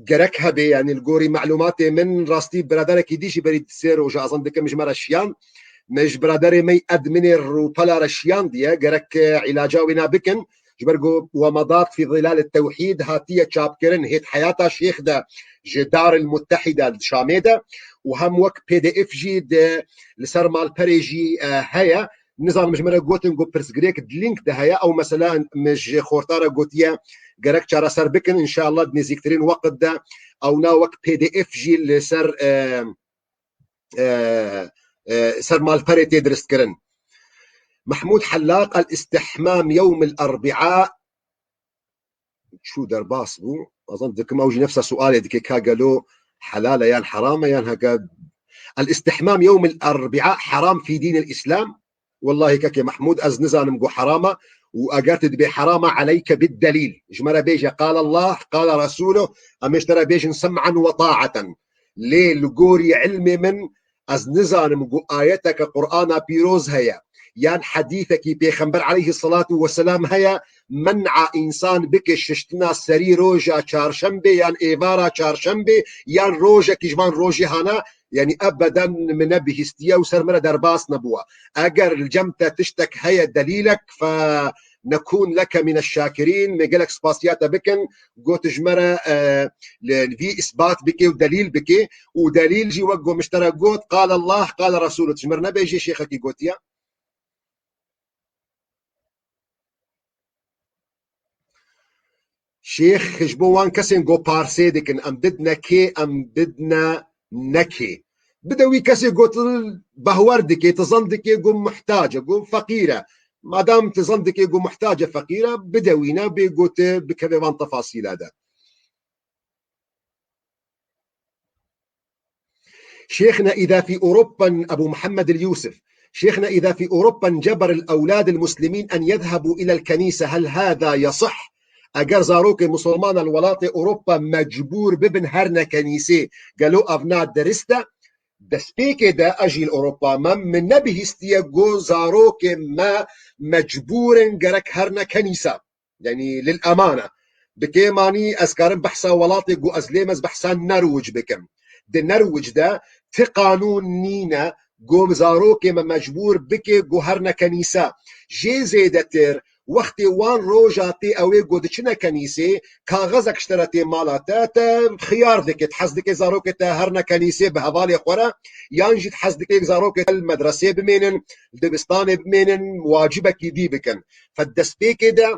gerek hebe, yani li gorî melumatê min rastî biraderekî dî jî berî sê roja azan dikim ji me re şiyan. Me ji biraderê me adminê rûpela re şiyandiye, gerek, e, îlaca wê ne bikin. Ji ber ku Wemadat fi Zilal Tewhîd hatiye çapkirin, hêt heyata şêx de ji Dar el Muttehîde li Şamê de û hem wek P D F jî de li ser malperê jî, e, heye. Nizanim ji min re gotin ku pirsgirêk di link de heye. Ew mesela min ji xorta re gotiye gerek çareser bikin. Înşallah di nêzîktirîn weqt de ewna wek P D F jî li ser, e, e, e, ser malperê tê diristkirin. Mehmûd Hellaq, el-istihmam yewm el-erbia. Çû derbas bû. Azan dikim ew jî nefsa sualê dike ka gelo helal e yan heram e yan heke. El-istihmam yewm el-erbia heram fi dîn el-Îslam. Wellahî kekê Mehmûd, ez nizanim ku heram e û eger tu dibê heram e, aleyke bid-delîl. Ji me re bêje, qal Allah, qal Resûluh, em ê ji te re bêjin sem'an we ta'eten. Lê li gorî ilmê min, ez nizanim ku ayeteke Qur'ana pîroz heye, yan hedîsekî Pêxember aleyhi salatu weselam heye, men'a însan bike şiştina serî roja çarşembê yan êvara çarşembê yan rojekî ji van rojî hana, yanî ebeden min ne bihîstiye û ser min re derbas nebûwa. Eger li cem te tiştek heye delîlek, fe nekûn leke mîne şakirîn, me gelek spasiya te bikin, got ji me re, e, li, li vî îsbat bike û delîl bike û delîl jî wek ku min ji te re got, qal Allah, qal Resûl, ji me re nebêjê şêxekî gotiye. Şêx ji bo wan kesên ku parsê dikin, em bidne kê, em bidne nekê. Bide wî kesê ku tu behwer dikê, tu zan dikê ku muhtac e, ku feqîr e. Madam tu zan dikê ku muhtac e, feqîr e, bide wî, ne bê ku tu bikeve van tefasîla de. شيخنا إذا في أوروبا، أبو محمد اليوسف، شيخنا إذا في أوروبا انجبر الأولاد المسلمين أن يذهبوا إلى الكنيسة، هل هذا يصح؟ Eger zarokê misilmana li welatê Ewropa mecbûr bibin herne kenîsê, gelo ev na derist e? Destpêkê de ez jî li Ewropa me, min nebihîstiye ku zarokê me mecbûr in gerek herne kenîsa. Yanî lil emane. Bi kêmanî ez karim behsa welatê ku ez lêm ez behsa Nerwic bikim. Di Nerwic de ti qanûn nîne ku zarokê me mecbûr bike ku herne kenîsa. Jê zêdetir wextê wan roja tê ew ê ku diçine kenîsê, kaxezek ji te re tê mala te, te xiyar dike, tu hez dike zarokê te herne kenîsê bi hevalê xwe re, yan jî tu hez dike zarokê te li medresê bimênin, li dibistanê bimênin, wacibekî dî bikin. Fe destpêkê de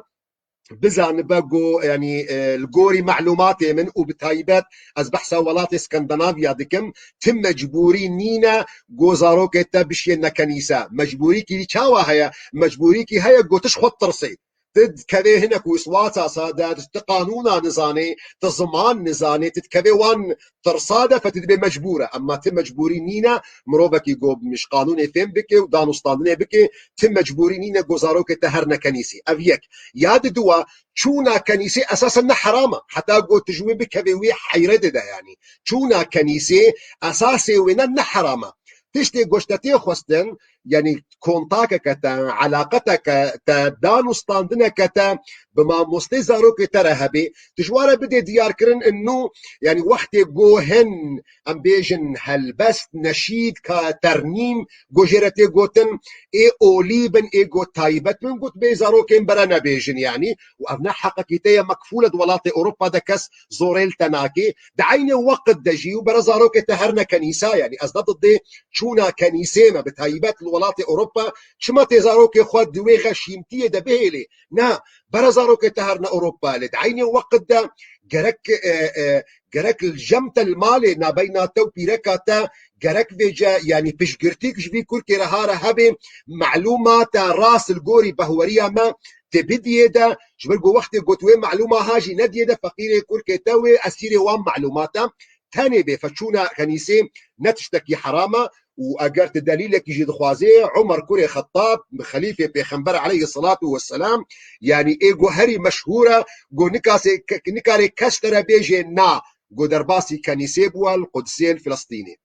bizanibe ku, yanî, e, li gorî melumatê min û bi taybet ez behsa welatê Skandinavya dikim, ti mecbûrî nîne ku zarokê te bişiyêne kenîse. Mecbûrîkî çawa heye? Mecbûrîkî heye ku tu ji xwe tirsê. Tu dikevê hinek wîswasa de, tu qanûna nizanê, tu ziman nizanê, tu dikevê wan tirsa de, fe tu dibê mecbûr e. Emma ti mecbûrî nîne, mirovekî ku ji qanûnê fêm bike û danûstandinê bike, ti mecbûrî nîne ku zarokê te herne kenîsê. Ev yek. Ya diduwa, çûna kenîsê esasen ne heram e. Heta ku tu ji wê bikevê wî heyretê de, yanî. Çûna kenîsê esasê wê ne, ne heram e. Tiştê ku ji te tê xwestin, yanî kontakeke te, eleqeteke te, danûstandineke te bi mamostê zarokê te re hebe, tu ji wan re bidê diyarkirin, innu, yanî wextê ku hin, em bêjin, helbest, neşîd, ka ternîm, ku jê re tê gotin, ê olî bin, ê ku taybet bin, ku tu bê zarokên bere nebêjin, yanî, û ev ne heqekî te ye, mekfûl e di welatê Ewropa de kes zorê li te nake. Di eynê weqt de jî û bere zarokê te herne kenîsa, yanî, ez ne didê çûna kenîsê me, bi taybet li welatê Ewropa, çima tê zarokê xwe di wê xeşîmtiyê de bihêlê? Na, bere zarokê te herne Ewropa, lê di eynê weqt de gerek, e, e, gerek li cem te li malê, nabeyna te û pîreka te, gerek vêce, yanî piştgirtîk ji vî kurkê re hare hebe, melûmata rast li gorî behweriya me, te bidiyê de, ji ber ku wextê got wê melûma ha jî nediyê de, feqîrê kurkê te wê esîrê wan melûmata tenê bê. Feçûna kenîsê ne tiştekî heram e û eger tu delîlekî jî dixwazê, Umer kurê Xettab, xelîfê Pêxember aleyhisselatu vesselam, yanî ê ku herî meşhûr e, ku nikasê, ke-, nikarê kes te re bêjê na, ku derbasî kenîsê bûwa li Qudsê, li Filistînê.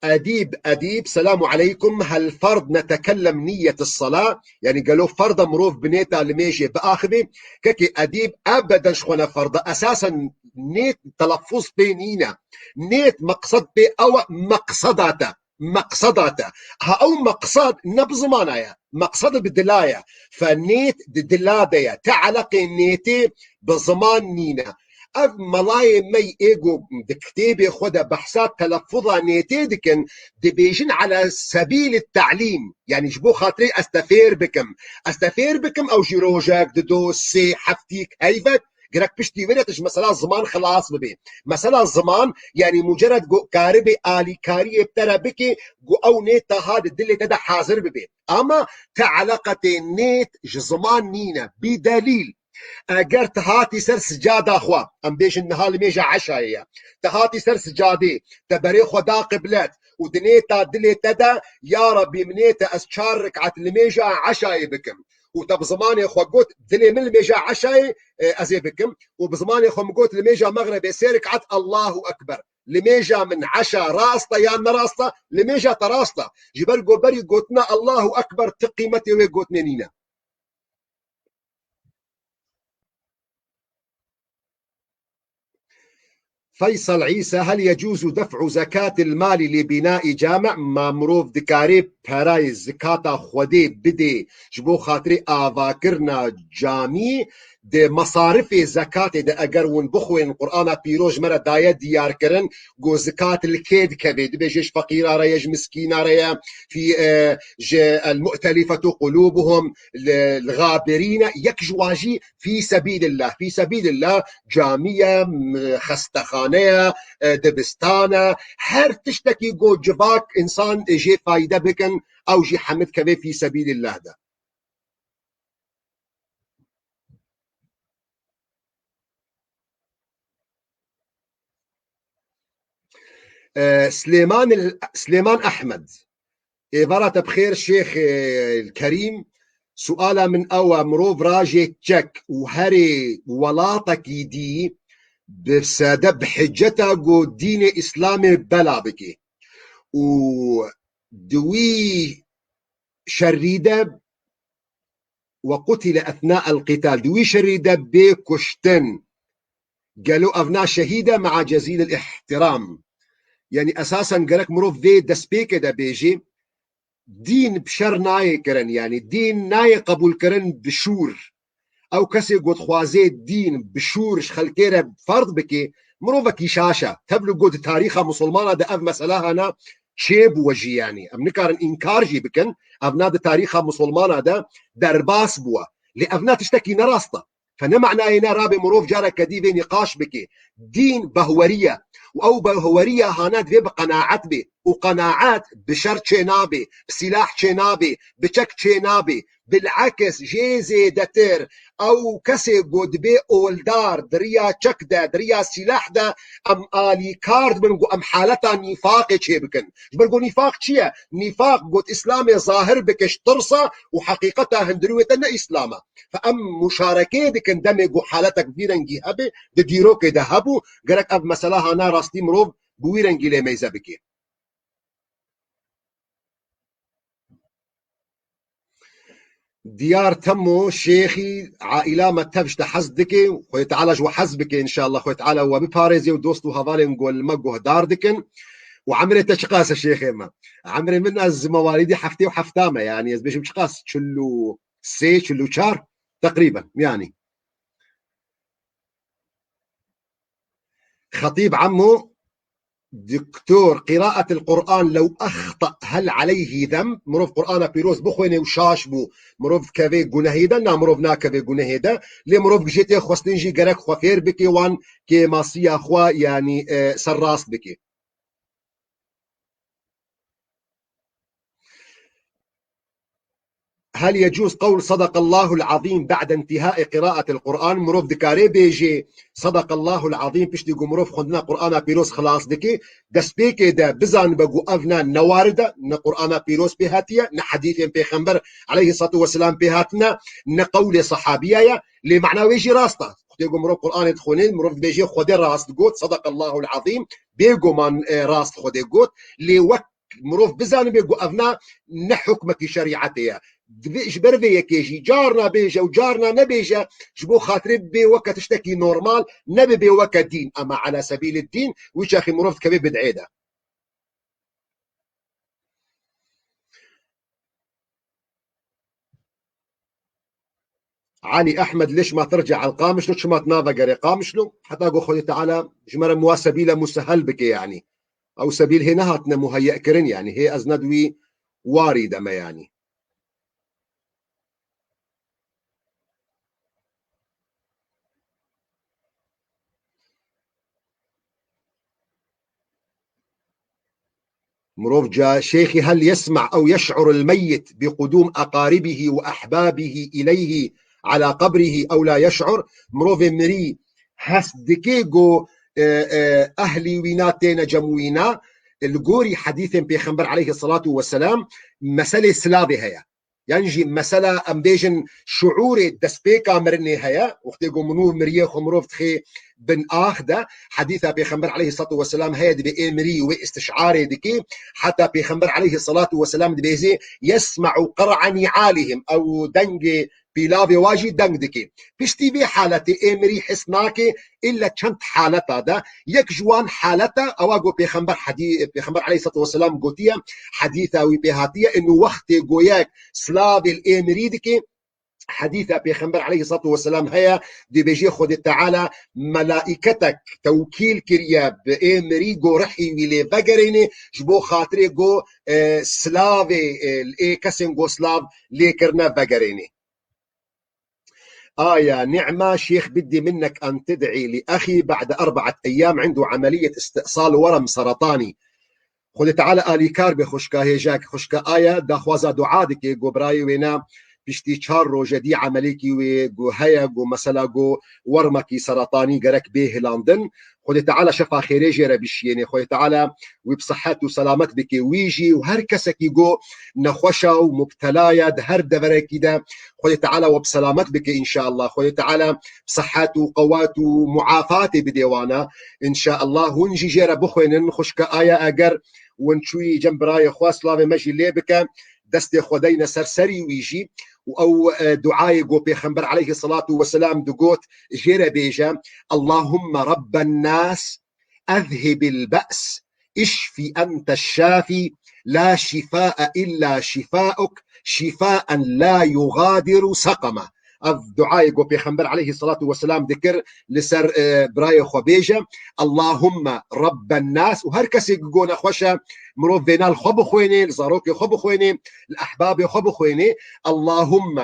Edîb, Edîb, selamu aleykum. Hel ferd netekellem niyet sala? Yani gelo ferd e mirov bi nêta limêjê biaxivê? Kekê Edîb, ebeden ji xwe ne ferd e. Esasen nêt telafuz pê nîne. Nêt meqsed pê ew e, meqseda te. Meqseda te. Ha ew meqsed ne bi zimana ye. Meqsed bi dila ye. Fe nêt di dila de ye. Te eleqê nêtê bi ziman nîne. Ev melayê me yê êgo di kitêbê xwe de behsa teleffuza nêtê dikin, dibêjin ala sebîl te'lîm. Yani ji bo xatirê ez te fêr bikim. Ez te fêr bikim, ew jî rojek, dido, sê, heftîk, heyvek, gerek piştî wê re tu ji mesela ziman xilas bibê. Mesela ziman, yani mucerred ku karibê alîkariyê bi te re bikê, ku ew nêta ha di dilê te de hazir bibê. Ama te eleqetê nêt ji ziman nîne. Bi delîl. Eger tu hatî ser sicada xwe, em bêjin niha limêja eşayê ye, tu hatî ser sicadê, te berê xwe da qiblet û di nêta dilê te de, ya Rebî, min nêt e ez çar rekat limêja eşayê bikim. Û te bi zimanê xwe got, dilê min limêja eşayê, e, ez ê bikim. Û bi zimanê xwe min got, limêja mexrebê sê rekat Allahu Ekber. Limêja min eşa rast e yan ne rast e? Limêja te rast e. Ji ber ku berî gotina Allahu Ekber ti qîmetê wê gotinê nîne. Feysel Îsa, hel yecuzu def'u zekatil mali li binai cami? Ma mirov dikarê perayê zikata Xwedê bidê ji bo xatirê avakirina camî? Di mesarifê zekatê de eger hûn bixwên Qur'ana Pîroz ji me re daye diyarkirin, ku zikat li kê dikeve? Dibêje ji feqîra re ye, ji miskîna re ye, fî, e, ji el-mu'telifetu qulubuhum, li, li gabirîne, yek ji wan jî fî sebîlillah. Fî sebîlillah camî ye, m-, xestexane ye, e, dibistan e, her tiştekî ku civak însan jê fayde bikin, ew jî hemid keve fî sebîlillah de. E, Silêman, Silêman Ehmed. Êvara te bi xêr Şêx, e, Kerîm. Suala min ew e, mirov rajê çek û herê welatekî dî bi sede bi hiceta ku dînê Îslamê bela bike. Û di wî şerî de, "Ve qutile ethna'el qital", di wî şerî de bê kuştin. Gelo ev na şehîd e? Mea cezîlil îhtîram. Yani esasen gerek mirov vê destpêkê de bêjê, dîn bi şer nayê kirin, yani dîn nayê qebûl kirin bi şûr. Ew kesê ku dixwazê dîn bi şûr ji xelkê re ferd bike, mirovekî şaş e. Tevlî ku di tarîxa misilmana de ev mesela hana çêbûwe jî, yanî em nikarin înkar jî bikin, ev na di tarîxa misilmana de derbas bûwe. Lê ev na tiştekî ne rast e. Fe ne manayê ne rabê mirov careke dî vê nîqaş bike. Dîn behwerî ye. Û ew behweriya hana divê bi qenaet bê. Û qenaet bi şer çê nabê, bi sîlah çê nabê, bi çek çê nabê. Bilekis jê zêdetir ew kesê ku dibê oldar di riya çek de, di riya sîlah de, em alîkar dibin ku em haleta nîfaqê çê bikin. Ji ber ku nîfaq çi ye? Nîfaq got Îslamê zahir bike ji tirsa û heqîqeta hundirî wê te ne Îslam e. Fe em muşarekeyê dikin demê ku haletek vî rengî hebe, di dîrokê de hebû, gerek ev mesela hana rastî mirov bi wî rengî lê meyze bike. Diyar Temo Şêxî, aîla me tev ji te hez dike, Xwedê Teala ji we hez bike înşallah, Xwedê Teala we biparêzê û dost û hevalên ku li me guhdar dikin. Û emrê te çiqas e şêxê me? Emrê min, ez mewalîdî heftê û hefta me, yanî ez bêjim çiqas, çil û sê, çil û çar teqrîben, yanî. Xetîb Emo, Doktor, qiraetil Qur'an lew exta hel aleyhî zemb, mirov Qur'ana pîroz bixwêne û şaş bû, mirov dikeve gunehê de? Na, mirov nakeve gunehê de, lê mirov jê tê xwestin jî gerek xwe fêr bike, wan kêmasiya xwe, yanî, e, serrast bike. هل يجوز قول صدق الله العظيم بعد انتهاء قراءة القرآن؟ Mirov dikare bêje صدق الله العظيم piştî ku mirov xwendina Qur'ana Pîroz xilas dike? Destpêkê de bizanibe ku ev ne, ne warid e, ne Qur'ana Pîroz pê hatiye, ne hedîfên Pêxember aleyhissalatu vesselam pê hatine, ne qewlê sehabiya ye, lê mana wê jî rast e. Xwedê ku mirov Qur'anê dixwîne, mirov dibêje Xwedê rast got, صدق الله العظيم, bêguman, e, rast Xwedê got, lê wek mirov bizanibe ku ev ne, ne hukmekî şerîetê ye. Divê ji ber vê yekê jî carna bêje û carna nebêje, ji bo xatirê bibê weke tiştekî normal, nebibe weke dîn. Ema ala sebîlid dîn, wî çaxî mirov dikeve bid'ê de. Elî Ehmed, ليش ما ترجع على القامشلو, çima tu navegerê Qamişlo? Heta ku Xwedê Teala ji me re muwasebîle musehel bike, yanî. Ew sebîl hê nehatine muheyye kirin, yanî. Hê ez ne di wî warî de me, yanî. Mirov ca, Şeyxî, هل يسمع أو يشعر الميت بقدوم أقاربه وأحبابه إليه على قبره أو لا يشعر؟ Mirovê mirî hest dike ku, e, e, ehlî wîna têne cem wîna? Li gorî hedîsên Pêxember aleyhissalatu vesselam meselê silavê heye. Yan jî mesela, em bêjin, şuûrê destpêka mirinê heye, wextê ku min û miriyê xwe mirov dixê bin ax de, hedîsa Pêxember aleyhissalatu vesselam heye, dibê ê mirî wê istişarê dike, heta Pêxember aleyhissalatu vesselam dibêjê, "Yesma'u qer'a ni'alihim", ew dengê pîlavê wa jî deng dike. Piştî vê haletê ê mirî his nake, îlle çend haleta de. Yek ji wan haleta, ewa ku Pêxember hedî-, Pêxember aleyhissalatu vesselam gotiye, hedîsa wî pê hatiye, inu wextê ku yek silavê li ê mirî dike, hedîsa Pêxember aleyhissalatu vesselam heye, dibêje Xwedê Teala melaîketek tewkîl kiriye bi ê mirî ku rihî wî lê vegerêne, ji bo xatirê ku, e, silavê, e, ê kesên ku silav lê kirine vegerêne. آية نعمة شيخ، بدي منك أن تدعي لأخي بعد أربعة أيام عنده عملية استئصال ورم سرطاني. Xwedê Teala alîkar be xwişka hêjek, xwişka Aya daxwaza dua dike, ku birayê wêne piştî çar roje dî emelêkî wê ku heye, ku mesela ku wermekî seratanî gerek bê hilandin. Xwedê Teala şefa xêrê jê re bişiyêne. Xwedê Teala wî bi sihet û selamet bike, wî jî û her kesekî ku nexweş e û mubtela ye di her deverekî de. Xwedê Teala we bi selamet bike înşallah. Xwedê Teala bi sihet û qewet û muafatê bidê wana înşallah. Hûn jî jê re bixwênin. Xwişka Aya, eger win çûyî cem birayê xwe, silavê me jî lê bike. Destê xwe deyne ser serî wî jî û ew, e, duayê ku Pêxember aleyhissalatu vesselam digot, jê re bêje, "اللهم رب الناس أذهب البأس اشف أنت الشافي لا شفاء إلا شفاؤك شفاء لا يغادر سقما." Ev duayê ku Pêxember aleyhissalatu vesselam dikir li ser, e, birayê xwe bêje, "اللهم رب الناس", û her kesê ku nexweş e, mirov vêna li xwe bixwêne, li zarokê xwe bixwêne, li ehbabê xwe bixwêne, "اللهم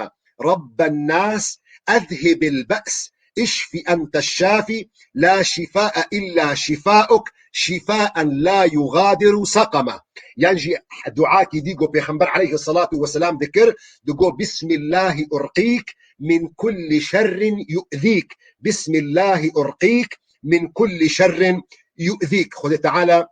رب الناس أذهب البأس اشف أنت الشافي لا شفاء إلا شفاؤك شفاء لا يغادر سقما." Yan jî duakî dî ku Pêxember aleyhissalatu vesselam dikir, digot, "بسم الله أرقيك من كل شر يؤذيك، بسم الله أرقيك من كل شر يؤذيك." Xwedê Teala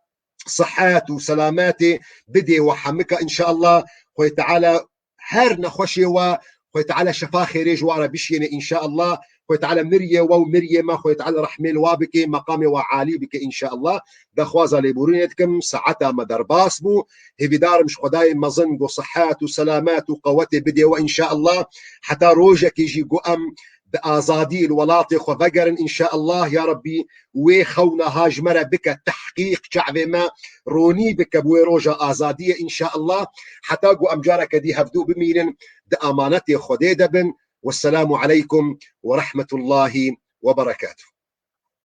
sihet û selametê bidê we hemika înşallah. Xwedê Teala her nexweşê we, Xwedê Teala şefa xêrê ji we re bişiyêne înşallah. Xwedê Teala miriyê we û miriyê me, Xwedê Teala rehmê li wa bike, meqamê we alî bike înşallah. Daxwaza lêborînê dikim, saeta me derbas bû. Hêvîdar im ji Xwedayê mezin ku sihet û selamet û qewetê bidê we înşallah. Heta rojekê jî ku em bi azadî li welatê xwe vegerin înşallah. Ya Rebbî, wê xewna ha ji me re bike tehqîq, çavê me ronî bike bi wê roja azadiyê înşallah. Heta ku em careke dî hevdû bimînin, di amanetê Xwedê de bin. Wesselamu aleykum ve rahmetullahi ve berekatuh.